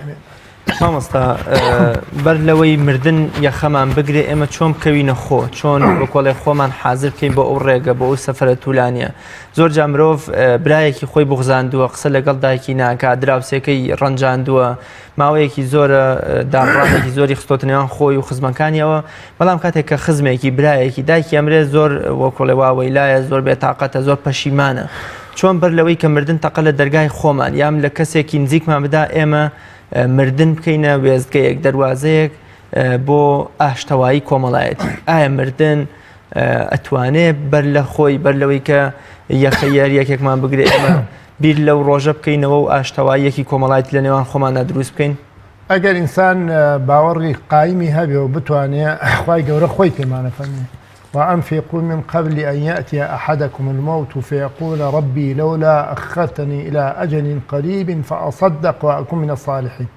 مامۆستا بەر لەوەی مردن یەخەمان بگرێ ئێمە چۆن بکەوینە خۆ چۆن بەکۆڵێ خۆمان حاضر بکەین بۆ ئەو ڕێگە بۆ ئەو سەفرە تولانە زۆر جا مرۆڤ برایەکی خۆی بغزاندووە قسە لەگەڵ دایکی ناکات دراوسێکەی ڕەنجاندووە ماوەیەکی زۆرە دابڕانێکی زۆری خستۆتە نێوان خۆی و خزمەکانیەوە بەڵام کاتێک کە خزمێکی برایەکی دایکی ئەمرێ زۆر وەکۆڵێ واوەیلایە زۆر بێتاقەتە زۆر پەشیمانە چۆن بەر لەوەی کە مردن تەقە لە دەرگای خۆمان یام لە کەسێکی نزیکمان بدا ئێمە مردن بکەینە وێستگەیەک دەواازەیەک بۆ ئاشتەوایی کۆمەڵایەتی ئایا مردن ئەتوانێ بەر لە خۆی بەر لەوەی کە یەخە یار یەکێکمان بگرێ ئێمە بیر لەو ڕۆژە بکەینەوە و ئاشتەواییەکی کۆمەڵایەتی لە نێوان خۆماندا دروست بکەین؟ ئەگەر ئینسان باوەڕی قایمی هەبێ و بتوانێ خوای گەورە خۆی پێمان ئەفەرموێ، وأنفقوا من قبل أن يأتي أحدكم الموت فيقول ربي لولا أخرتني إلى أجل قريب فأصدق وأكن من الصالحين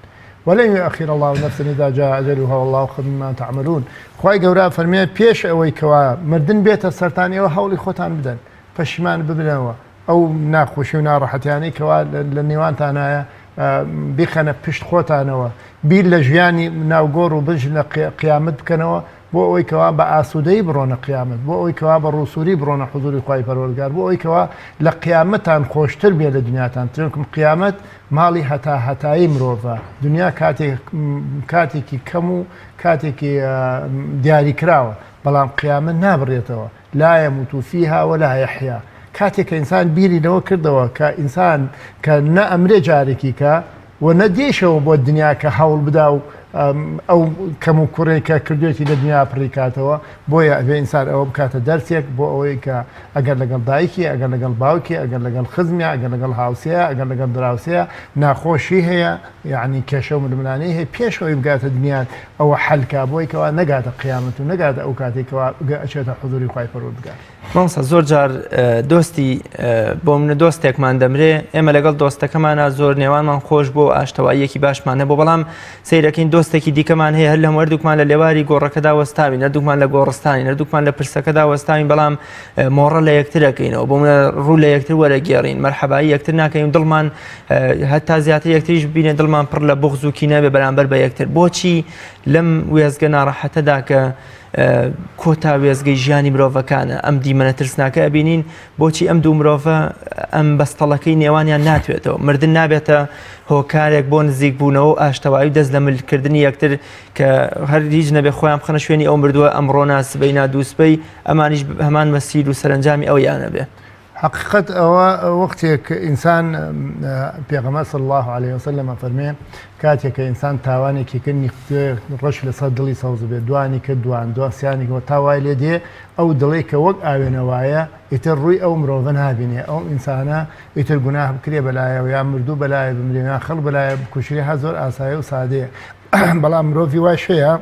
ولن يؤخر الله نفسا إذا جاء أجلها والله خبير بما تعملون خوای گەورە ئەفەرموێ پێش ئەوەی کەوا مردن بێتە سەرتان ئێوە هەوڵی خۆتان بدەن پەشیمان ببنەوە ئەو ناخۆشی و ناڕەحەتیانەی کەوا لە نێوانتانایە بیخەنە پشت خۆتانەوە، بیر لە ژیانی ناو گۆڕ و بژ لە قیامەت بکەنەوە بۆ ئەوەی کەوا بە ئاسوودەیی بڕۆنە قیامەت، بۆ ئەوەی کەوا بە ڕووسووری بڕۆنە حوزوری خوای پەروەردگار، بۆ ئەوەی کەوا لە قیامەتان خۆشتر بێ لە دنیاتان، چونکم قیامەت ماڵی هەتا هەتایی مرۆڤە، دنیا کاتێک کاتێکی کەم و کاتێکی دیاریکراوە، بەڵام قیامەت نابڕێتەوە. لا یموت فیها ولا یحیا کاتێک کە ئینسان بیری لەوە کردەوە کە ئینسان کە نە ئەمرێ جارێکی کە و نە دێشەوە بۆ دنیا کە هەوڵ بدا و ئەو کەم و کوڕێک کە کردوێتی لە دنیا پڕی کاتەوە بۆیە ئەبێ ئینسان ئەوە بکاتە دەرسێک بۆ ئەوەی کە ئەگەر لەگەڵ دایکی ئەگەر لەگەڵ باوکی ئەگەر لەگەڵ خزمیا ئەگەر لەگەڵ هاوسەیە ئەگەر لەگەڵ دراوسەیە ناخۆشی هەیە یعنی کێشە و ململانێی هەیە پێش ئەوەی بگاتە دنیا ئەوە حەل کا بۆی کەوا نەگاتە قیامەت و نەگاتە ئەو کاتەی کەوا ئەچێتە حزوری خوای پەروەردگار. مامۆستا زۆر جار دۆستی بۆ منە دۆستێکمان دەمرێ ئێمە لەگەڵ دۆستەکەمانە زۆر نێوانمان خۆش بۆ ئاشتەواییەکی باشمان هەبوو بەڵام سەیرەکەین دۆستێکی دیکەمان هەیە هەر لە هەردووکمان لە لێواری گۆڕەکەدا وەستاوین هەردووکمان لە گۆڕستانی هەردووکمان لە پرسەکەدا وەستاوین بەڵام مۆڕە لە یەکترەکەینەوە بۆ منە ڕوو لە یەکتر وەرەگێڕین مەرحەبایی یەکتر ناکەین دڵمان هەتا زیاتر یەکتریش بینێ دڵمان پڕ لە بغز و کینە بێ بەرامبەر بە یەکتر بۆچی لەم وێزگە ناڕەحەتەدا کە کۆتا وێزگەی ژیانی مرۆڤەکانە ئەم دیمەنە ترسناکە ئەبینین بۆچی ئەم دوو مرۆڤە ئەم بەستەڵەکەی نێوانیان ناتوێتەوە مردن نابێتە هۆکارێک بۆ نزیک بوونەوە و ئاشتەوایی و دەست لە ملکردنی یەکتر کە هەر هیچ نەبێ خۆیان بخەنە شوێنی ئەو مردووە ئەمڕۆ ناسبەی نادووسبەی ئەمانیش هەمان مەسیر و سەرنجامی ئەو یانە بێ. حەقیقەت ئەوە وەختێک ئینسان پێغەمبەر صلی اللە علیە وسلم ئەفەرمێ کاتێک کە ئینسان تاوانێکی کرد نیقتێ ڕەش لەسەر دڵی سەوز بێت دوانی کرد دوان دو سیانی کرد تا وای لێ دێ ئەو دڵی کە وەک ئاوێنە وایە ئیتر ڕووی ئەو مرۆڤە نابینێ ئەو ئینسانە ئیتر گوناه بکرێ بەلایەوە یان مردوو بەلایە بمرێ یان خەڵک بەلایە بکوژرێ هەر زۆر ئاسایە و سادەیە بەڵام مرۆڤی وایش هەیە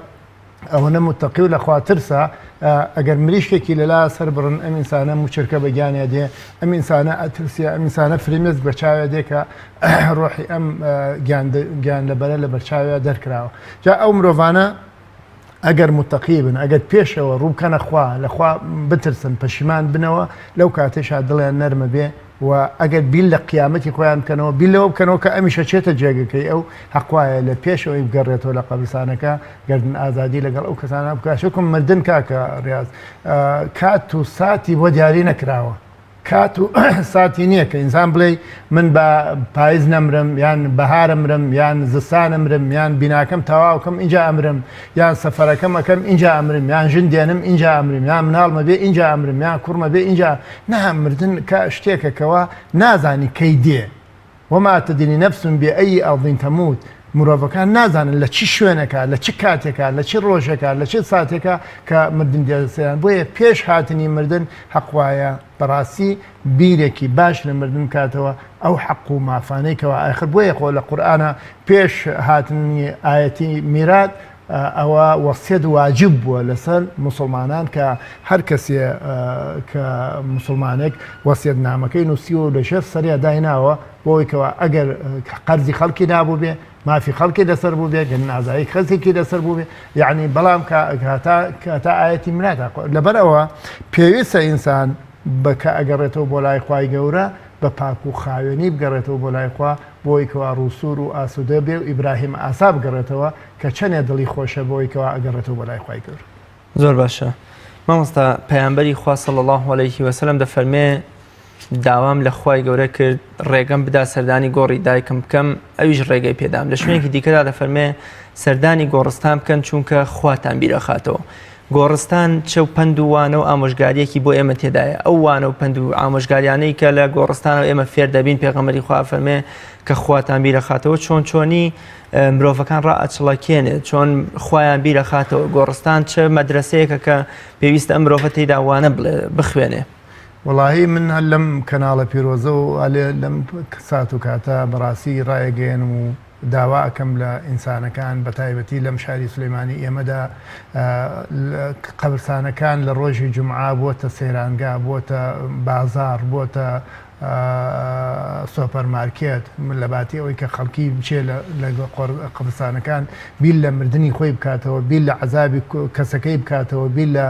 ئەوەنە موتەقی و لەخوا ترسە ئەگەر مریشکێکی لەلا سەر بڕن ئەم ئینسانە موچرکە بە گیانیا دێ ئەم ئینسانە ئەترسێ ئەم ئینسانە فرمێسک بە چاوێ دێ کە ڕۆحی ئەم گیان لەبەرە لە بەرچاویا دەرکراوە جا ئەو مرۆڤانە ئەگەر متەقی بن ئەگەر پێشەوە ڕووبکەنە خوا لەخوا بترسن پەشیمان بنەوە لەو کاتێشا دڵیان نەرمە بێ و ئەگەر بیر لە قیامەتی خۆیان بکەنەوە، بیر لەوە بکەنەوە کە ئەمیش ئەچێتە جێگەکەی ئەو، هەق وایە لە پێش ئەوەی بگەڕێتەوە لە قەبرستانەکە، گەردن ئازادی لەگەڵ ئەو کەسانە بکات، چونکە مردن کاکە ڕیاز کات و ساتی بۆ دیاری نەکراوە، کات و ساتی نییە کە ئینسان بڵێ من بە پایز نەمرم یان بەهار ئەمرم یان زستان ئەمرم یان بیناکەم تەواوکەم ئینجا ئەمرم یان سەفەرەکەم ئەکەم ئینجا ئەمرم یان ژن دێنم ئینجا ئەمرم یان مناڵمە بێ ئینجا ئەمرم یان کوڕمە بێ ئینجا نا مردن کە شتێکە کەوا نازانی کەی دێ وما تدری نفس بأی ارض تموت مرۆڤەکان نازانن لە چ شوێنێکا لە چ کاتێکا لە چ ڕۆژێکا لە چ ساتێکا کە مردن دێتە سەریان بۆیە پێش هاتنی مردن حەق وایە بەڕاستی بیرێکی باش لە مردن بکاتەوە ئەو حەق و مافانەی کەوا ئاخر بۆیە خۆ لە قورئانا پێش هاتنی ئایەتی میرات ئەوە وەسیەت واجب بووە لەسەر موسڵمانان کە هەر کەسێ کە موسڵمانێک وەسیەت نامەکەی نووسیوە و لەژێر سەریا دایناوە بۆی کەوا ئەگەر قەرزی خەڵکی نابوو بێ مافی خەڵکی لەسەر بوو بێ گەر نازایی خەسێکی لەسەر بوو بێ یعنی بەڵام کە تا ئاەتی مناتا لەبەر ئەوە پێویستە ئینسان بە کە ئەگەڕێتەوە بۆ لای خوای گەورە بە پاک و خاوێنی بگەڕێتەوە بۆ لای خوا بۆی کەوا ڕووسوور و ئاسوودە بێ و ئیبراهیم ئاسا بگەڕێتەوە کە چەنێ دڵی خۆشە بەوەی کەوا ئەگەڕێتەوە بۆ لای خوای گەورە. زۆر باشە مامۆستا پەیامبەری خوا صلی اللە علیه وسلم دەفەرمێ داوام لە خوای گەورە کرد ڕێگەم بدا سەردانی گۆڕی دایکم بکەم ئەویش ڕێگەی پێدام لە شوێنێکی دیکەدا دەفەرمێ سەردانی گۆڕستان بکەن چونکە خواتان بیرەخاتەوە گۆڕستان چ پەند و وانە و ئامۆژگاریەکی بۆ ئێمە تێدایە ئەو وانە و پەند و ئامۆژگاریانەی کە لە گۆڕستانەوە ئێمە فێر دەبین پێغەمبەری خوا فەرمێ کە خواتان بیرەخاتەوە چۆن چۆنی مرۆڤەکان ڕائەچڵەکێنێ چۆن خوایان بیرەخاتەوە گۆڕستان چ مەدرسەیەکە کە پێویستە ئەم مرۆڤە تێیدا وانە بڵێ بخوێنێ. وەڵاهی من هەر لەم کەناڵە پیرۆزە و ئەلێ لەم سات و کاتە بەڕاستی ڕایەگەیەنم و داوا ئەکەم لە ئینسانەکان بەتایبەتی لەم شاری سلێمانی ئێمەدا قەبرسانەکان لە ڕۆژی جومعە بۆتە سەیرانگا بۆتە بازاڕ بۆتە سۆپەر مارکێت لە باتی ئەوەی کە خەڵکی بچێ لە قەبرستانەکان بیر لە مردنی خۆی بکاتەوە بیر لە عەزابی کەسەکەی بکاتەوە بیر لە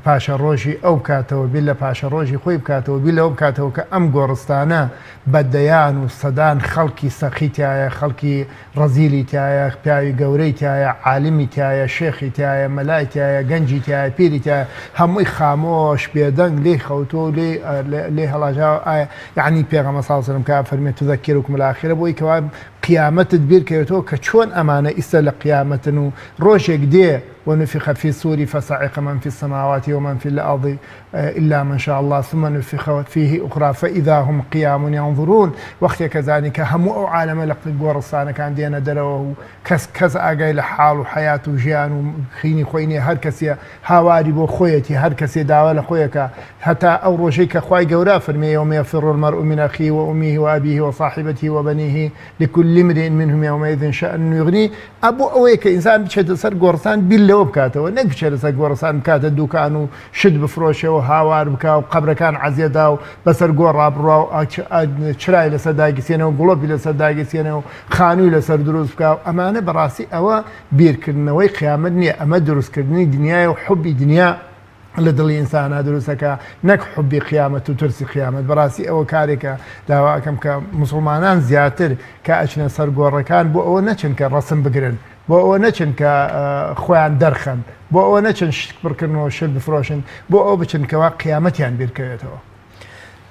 پاشەڕۆژی ئەو بکاتەوە بیر لە پاشەڕۆژی خۆی بکاتەوە بیر لەوە بکاتەوە کە ئەم گۆڕستانە بە دەیان و سەدان خەڵکی سەخی تایە خەڵکی ڕەزیلی تیایە، پیاوی گەورەی تیایە، عالمی تیایە، شێخی تیایە، مەلای تیایە، گەنجی تیایە، پیری تیایە، هەمووی خامۆش، بێدەنگ، لێی خەوتووە و لێی لێی هەڵاژاوە، ئایا یەعنی پێغەمبەر صلی اللە علیە وسلم کە ئەفەرموێ تذکرکم الاخرە بۆی کەوا قیامەتت بیر کەوێتەوە کە چۆن ئەمانە ئیستا لە قیامەتن و ڕۆژێک دێ ونفخ فی الصور فصعق من فی السماوات ومن فی الارض الا من شاء اللە ثم نفخ فیه اخری فاذا هم قیام ینظرون وەختێ کە زانی کە هەموو ئەو عالەمە لە گۆڕستانەکان دێنە دەرەوە و کەس کەس ئاگای لە حاڵ و حەیات و ژیان و خینی خۆی نیە هەر کەسێ هاواری بۆ خۆیەتی هەر کەسێ داوا لە خۆیەکا هەتا ئەو ڕۆژەی کە خوای گەورە فەرمێ یوم یفر المرء من اخیه و امه و ابیه و صاحبته و بنیه لکل امرئ منهم یومئذ شأن یغنیه ئە بۆ ئەوەیە کە ئینسان بچێتە سەر گۆڕستان بیر لەوە. لەوە بکاتەوە نەک بچێت لەسەر گۆڕستان بکاتە دوکان و شت بفرۆشێ و هاوار بکا و قەبرەکان عەزێدا و بەسەر گۆڕا بڕوا و چرای لەسەر داگیرسێنێ و گڵۆپی لەسەر داگیرسێنێ و خانووی لەسەر دروست بکا و ئەمانە بەڕاستی ئەوە بیرکردنەوەی قیامەت نییە ئەمە دروستکردنی دنیایە و حوبی دنیا لە دڵی ئینسانا دروست ئەکا نەک حوبی قیامەت و ترسی قیامەت بەڕاستی ئەوە کارێکە داوا ئەکەم کە موسڵمانان زیاتر کە ئەچنە سەر گۆڕەکان بۆ ئەوە نەچن کە ڕەسم بگرن بۆ ئەوە نەچن کە خۆیان دەرخەن بۆ ئەوە نەچن شت پڕکردنەوە شت بفرۆشن بۆ ئەوە بچن کەوا قیامەتیان بیرکەوێتەوە.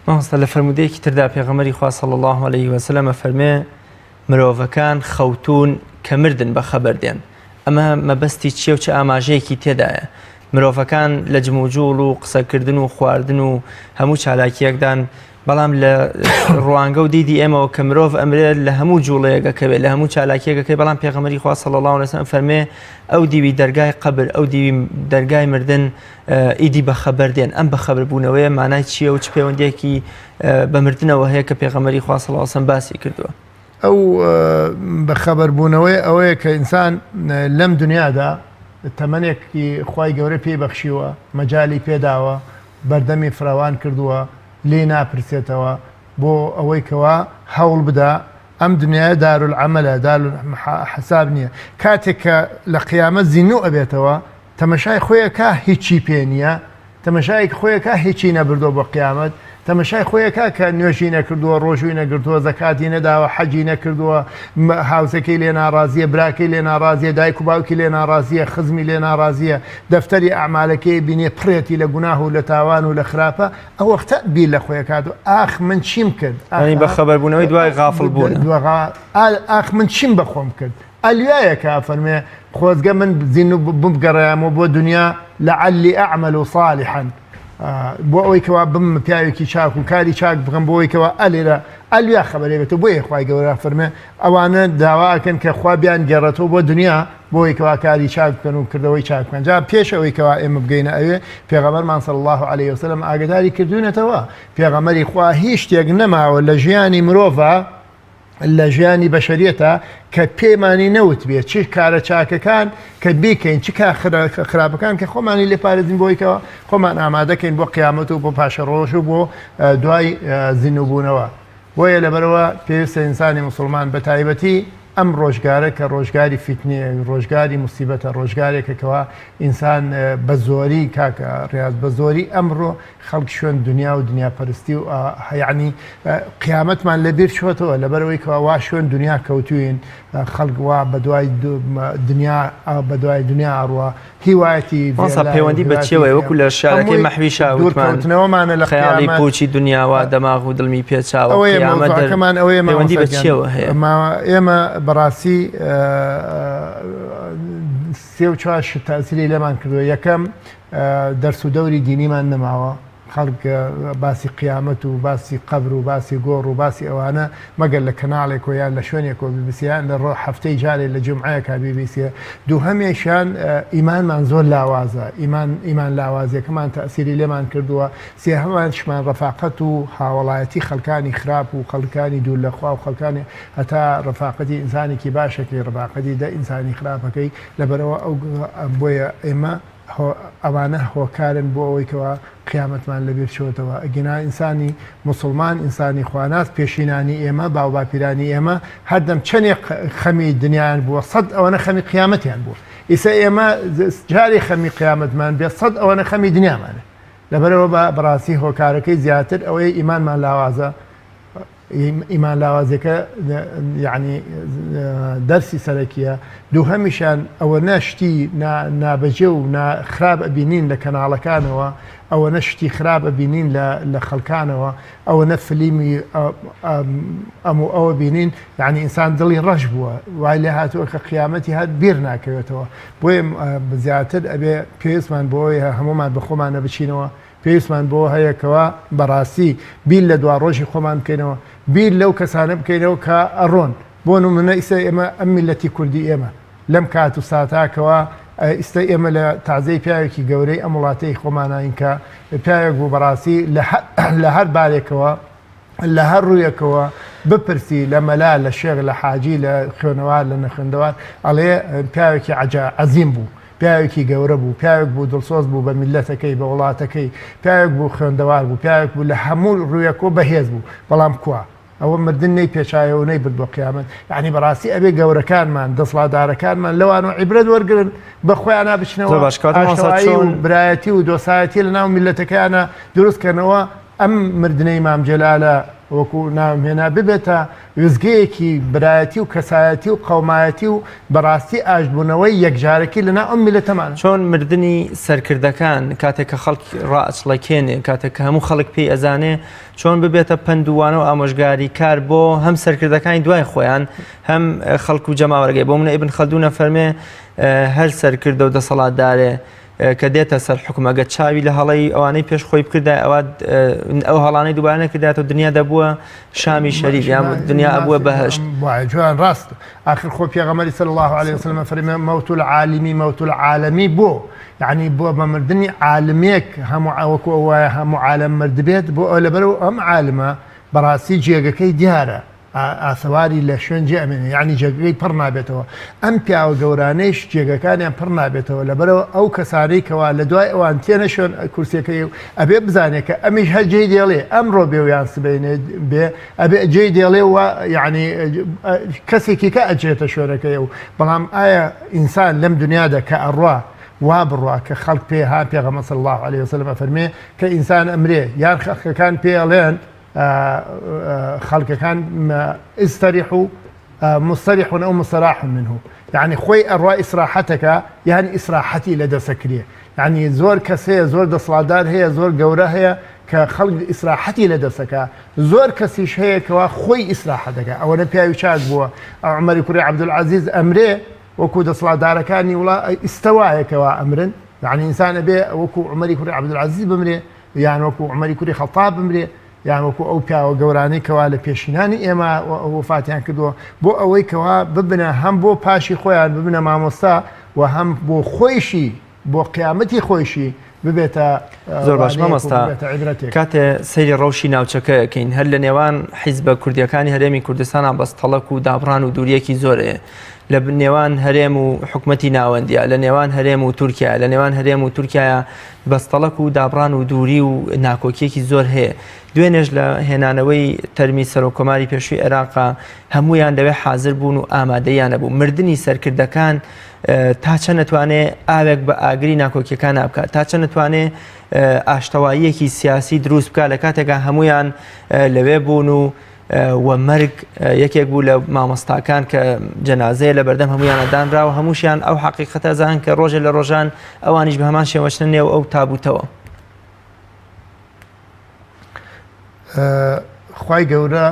مامۆستا لە فەرموودەیەکی تردا پێغەمبەری خوا صلی الله علیه وسلم ئەفەرمێ مرۆڤەکان خەوتوون کە مردن بەخەبەر دێن ئەمە مەبەستی چیە و چ ئاماژەیەکی تێدایە مرۆڤەکان لە جموجوڵ و قسەکردن و خواردن و هەموو چالاکیەکدان بەڵام لە ڕوانگە و دیدی ئێمەوە کە مرۆڤ ئەمرێت لە هەموو جوڵەیەکەکەوێت لە هەموو چالاکیەکەکەی بەڵام پێغەمبەری خوا صلی الله علیه وسلم فەرمێ ئەو دیوی دەرگای قەبر ئەو دیوی دەرگای مردن ئیدی بەخەبەر دێن ئەم بەخەبر بوونەوەیە مانای چییە و چ پەیوەندیەکی بە مردنەوە هەیە کە پێغەمبەری خوا صلی الله علیه وسلم باسی کردووە؟ ئەو بەخەبەر بوونەوەی ئەوەیە کە ئینسان لەم دنیادا تەمەنێکی خوای گەورە پێی بەخشیوە مەجالی پێداوە بەردەمی فراوان کردووە لێی ناپرسێتەوە بۆ ئەوەی کەوا هەوڵ بدا ئەم دنیایە دارالعەمەلە دارالحساب نییە کاتێک کە لە قیامەت زیندوو ئەبێتەوە تەمەشای خۆی ئەکا هیچی پێ نییە تەمەشایەک خۆی ئەکا هیچی نەبردووە بۆ قیامەت تەمەشای خۆی ئەکا کە نوێژی نەکردووە ڕۆژووی نەگرتووە زەکاتی نەداوە حەجی نەکردووە هاوسەکەی لێ ناڕازیە براکەی لێ ناڕازیە دایک و باوکی لێ ناڕازیە خزمی لێ ناڕازیە دەفتەری ئەعمالەکەی بینێ پڕێتی لە گوناه و لە تاوان و لە خراپە ئەو وەختە بیر لە خۆی ئەکات و ئاخ من چیم کرد یانی بە خەبەربوونەوەی دوای غافڵ بوون ئاخ من چیم بە خۆم کرد ئەلیایە کە ئەفەرموێ، خۆزگە من زیندوو بمگەڕایەمەوە بۆ دونیا، لعلی اعمل صالحا، بۆ ئەوەی کەوا ببمە پیاوێکی چاک و کاری چاک بکەم بۆ ئەوەی کەوا ئەلێرە ئەلیا خەبەرێ بێتەوە. بۆیە خوای گەورە ئەفەرموێ ئەوانە داوا ئەکەن کە خوا بیانگێڕێتەوە بۆ دونیا بۆ ئەوەی کەوا کاری چاک بکەن و کردەوەی چاک بکەن. جا پێش ئەوەی کەوا ئێمە بگەینە ئەوێ پێغەمبەرمان صلی اللە علیە وسلم ئاگاداری کردوینەتەوە، پێغەمبەری خوا هیچ شتێک نەماوە لە ژیانی مرۆڤا لە ژیانی بەشەریەتە کە پێمانی نەوتبێ چ کارە چاکەکان کە بیکەین چ کار خراپەکان کە خۆمانی لێ پارێزین بۆی کەەوە خۆمان ئامادەکەین بۆ قیامەت و بۆ پاشەڕۆژ و بۆ دوای زیندووبوونەوە بۆیە لەبەرەوە پێویستە ئینسانی مسلمان بە تایبەتی ئەم ڕۆژگارە کە ڕۆژگاری فیتنەیە ڕۆژگاری موسیبەتە ڕۆژگارێکە کەوا ئینسان بە زۆری کاکە ڕاز بە زۆری ئەمڕۆ خەڵک شوێن دنیا و دنیا پەرستی و یەعنی قیامەتمان لە بیر چۆتەوە لەبەرەوەی کەوا وا شوێن دنیا کەوتوین خەڵک وا بەدوای دنیا بەدوای دنیا ئەڕوا هیوایەتی مامۆستا پەیوەندی بە چیەوەیە وەکو لە شارەکەی مەحوی شا وتمان دوورکەوتنەوەمانە لە خەیاڵی قیامەت پوچی دنیاوە دەماغ و دڵمی پێچاوە ئەوەیە قیامەت دەر مەوزوعەکەمان ئەوەیە پەیوەندی مامۆستا بە گیان چیەوە هەیە؟ ئێمە بەڕاستی سێ و چوار شت تاسیری لێمان کردووە یەکەم دەرس و دەوری دینیمان نەماوە، خەڵک باسی قیامەت و باسی قەبر و باسی گۆڕ و باسی ئەوانە مەگەر لە کەناڵێک و یان لە شوێنێکەوە بیبیسێ یان لە ڕۆ هەفتەی جارێ لە جومعەیەکا بیبیسێ. دووهەمێکیان ئیمانمان زۆر لاوازە، ئیمان ئیمان لاوازیەکەمان تەئسیری لێمان کردووە. سێهەمانشمان ڕەفاقەت و هاوەڵایەتی خەڵکانی خراپ و خەڵکانی دوور لە خوا و خەڵکانی هەتا ڕەفاقەتی ئینسانێکی باشەکەی ڕەفاقەتی دە ئینسانی خراپەکەی لەبەرئەوە ئەو بۆیە ئێمە ئەوانە هۆکارن بۆ ئەوەی کەوا قیامەتمان لەبیر چۆتەوە ئەگینا ئینسانی موسڵمان ئینسانی خواناس پێشینانی ئێمە باوباپیرانی ئێمە هەردەم چەنێک خەمی دنیایان بووە سەد ئەوەنە خەمی قیامەتیان بووە ئیسە ئێمە جارێ خەمی قیامەتمان بێ سەد ئەوەنە خەمی دنیامانە لەبەرەوە بە بەڕاستی هۆکارەکەی زیاتر ئەوەیە ئیمانمان لاوازە ئیمان لاوازیەکە یەعنی دەرسی سەرەکیە دووهەمیشیان ئەوەنە شتی نابەجێ و خراپ ئەبینین لە کەناڵەکانەوە ئەوەنە شتی خراپ ئەبینین لە خەڵکانەوە ئەوەنە فلیمی ئەم و ئەوە بینین یعنی ئینسان دڵی ڕەش بووە وای لێ هاتووە کە قیامەتی هەر بیر ناکەوێتەوە بۆیە زیاتر ئەبێ پێویستمان بۆیە هەمومان بە خۆمانە بچینەوە پێویستمان بەوە هەیە کەوا بەڕاستی بیر لە دواڕۆژی خۆمان بکەینەوە، بیر لەو کەسانە بکەینەوە کە ئەڕۆن. بۆ نمونە ئیستا ئێمە ئەم میللەتی کوردی ئێمە لەم کات و ساتە کەوا ئیستا ئێمە لە تازەی پیاوێکی گەورەی ئەم وڵاتەی خۆمانین کە پیاوێک بوو بەڕاستی لە هەر بارێکەوە لە هەر ڕوویەکەوە بپرسی لە مەلا لە شێخ لە حاجی لە خوێنەوار لە نەخوێندەوار ئەڵێ پیاوێکی عەجا عەزیم بوو. پیاوێکی گەورە بوو، پیاوێک بوو دڵسۆز بوو بە میللەتەکەی، بە وڵاتەکەی، پیاوێک بوو خوێندەوار بوو، پیاوێک بوو لە هەموو ڕوویەکەوە بەهێز بوو، بەڵام کوا؟ ئەوە مردن نەی پێچایەوە و نەیبرد بۆ قیامەت، یەعنی بەڕاستی ئەبێ گەورەکانمان، دەسڵاتدارەکانمان لەوانەوە عیبرەت وەرگرن، بە خۆیانا بچنەوە، زۆر باش کەواتە مامۆستا ئاشتەوایی و چۆن برایەتی و دۆسایەتی لەناو میللەتەکەیانا دروست کەنەوە، ئەم مردنەی مام جەلالە وەکو ناوم هێنا ببێتە وێستگەیەکی برایەتی و کەسایەتی و قەومایەتی و بەڕاستی ئاشتبوونەوەی یەکجارەکی لەناو ئەم میللەتەمانە. چۆن مردنی سەرکردەکان کاتێک کە خەڵک ڕائەچڵەکێنێ، کاتێک کە هەموو خەڵک پێی ئەزانێ، چۆن ببێتە پەند و وانە و ئامۆژگاری کار بۆ هەم سەرکردەکانی دوای خۆیان هەم خەڵک و جەماوەرەکەی؟ بۆ منە ئیبن خەلدون ئەفەرمێ هەر سەرکردە و دەسەڵاتدارێ کە دێتە سەر حکوم ئەگەر چاوی لە هەڵەی ئەوانەی پێش خۆی بکردای ئەوە ئەو هەڵانەی دووبارە نەکرداتەوە دنیا دەبووە شامی شەریف یان دنیا ئەبووە بەهشت. وایە جوان ڕاست ئاخر خۆ پێغەمبەری صلی الله علیه وسلم فەرمی موت العالمی موت العالمی بۆ یعنی بۆ بە مردنی عالمێک هەموو وەکو ئەو وایە هەموو عالەم مردبێت بۆ ئەو لەبەرەوە ئەم عالمە بەڕاستی جێگەکەی دیارە ئاسەواری لە شوێن جێ ئەمێنێ یانی جێگەکەی پڕ نابێتەوە ئەم پیاوە گەورانەیش جێگەکانیان پڕ نابێتەوە لەبەرەوە ئەو کەسانەی کەوا لە دوای ئەوان تێنە شوێن کورسیەکەی و ئەبێ بزانێ کە ئەمیش هەر جێی دێڵێ ئەمڕۆ بێ و یان سبەینێ بێ ئەبێ جێی دێڵێ و یعنی کەسێکی کە ئەچێتە شوێنەکەی و بەڵام ئایا ئینسان لەم دنیادا کە ئەڕوا وا بڕوا کە خەڵک پێ ها پێغەمبەر صلی الله علیه وسلم ئەفەرمێ کە ئینسان ئەمرێ یان خەڵکەکان پێ ئەڵێن خەڵکەکان استریح مستریح او مستراح منه یعنی خۆی ئەڕوا ئیسراحەتەکە یان ئیسراحەتی لە دەسەکرێ یعنی زۆر کەس هەیە زۆر دەسڵاتدار هەیە زۆر گەورە هەیە کە خەڵک ئیسراحەتی لە دەسەکە زۆر کەسیش هەیە کەوا خۆی ئیسراحەتەکە ئەوەنە پیاوی چاک بووە عومەری کوڕی عەبدولعەزیز ئەمرێ وەکو دەسڵاتدارەکانی وڵا ئیستەوایە کەوا ئەمرن یعنی ئینسان ئەبێ وەکو عومەری کوڕی عەبدولعەزیز بمرێ یان وەکو عومەری کوری خەتاب بمرێ یان وەکو ئەو پیاوە گەورانەی کەوا لە پێشینانی ئێمە وەفاتیان کردووە بۆ ئەوەی کەوا ببنە هەم بۆ پاشی خۆیان ببنە مامۆستا و هەم بۆ خۆیشی بۆ قیامەتی خۆیشی ببێتە زۆر باش مامۆستا کاتێ سەیری ڕەوشی ناوچەکە ئەکەین هەر لە نێوان حیزبە کوردیەکانی هەرێمی کوردستان بەستەڵەک و دابڕان و دووریەکی زۆرەیە لە نێوان هەرێم و حکومەتی ناوەندیە لە نێوان هەرێم و تورکیا لە نێوان هەرێم و تورکیا بەستەڵەک و دابڕان و دووری و ناکۆکیەکی زۆر هەیە. دوێنێش لە هێنانەوەی تەرمی سەرۆککۆماری پێشووی عێراقا هەموویان لەوێ حازر بوون و ئامادەیان نەبوو. مردنی سەرکردەکان تا چەند نەتوانێ ئاوێک بە ئاگری ناکۆکیەکان بکات، تا چەند نەتوانێ ئاشتەواییەکی سیاسی دروست بکات لە کاتێکا هەمویان لەوێ بوون و و مەرگ یەکێک بوو لە مامۆستاکان کە جەنازەیە لە بەردەم هەمویانە دانرا و هەمووشیان ئەو حەقیقەتە زان کە ڕۆژێ لە ڕۆژان ئەوانیش بە هەمان شێوەچنە نێو ئەو تابوتەوە. خوای گەورە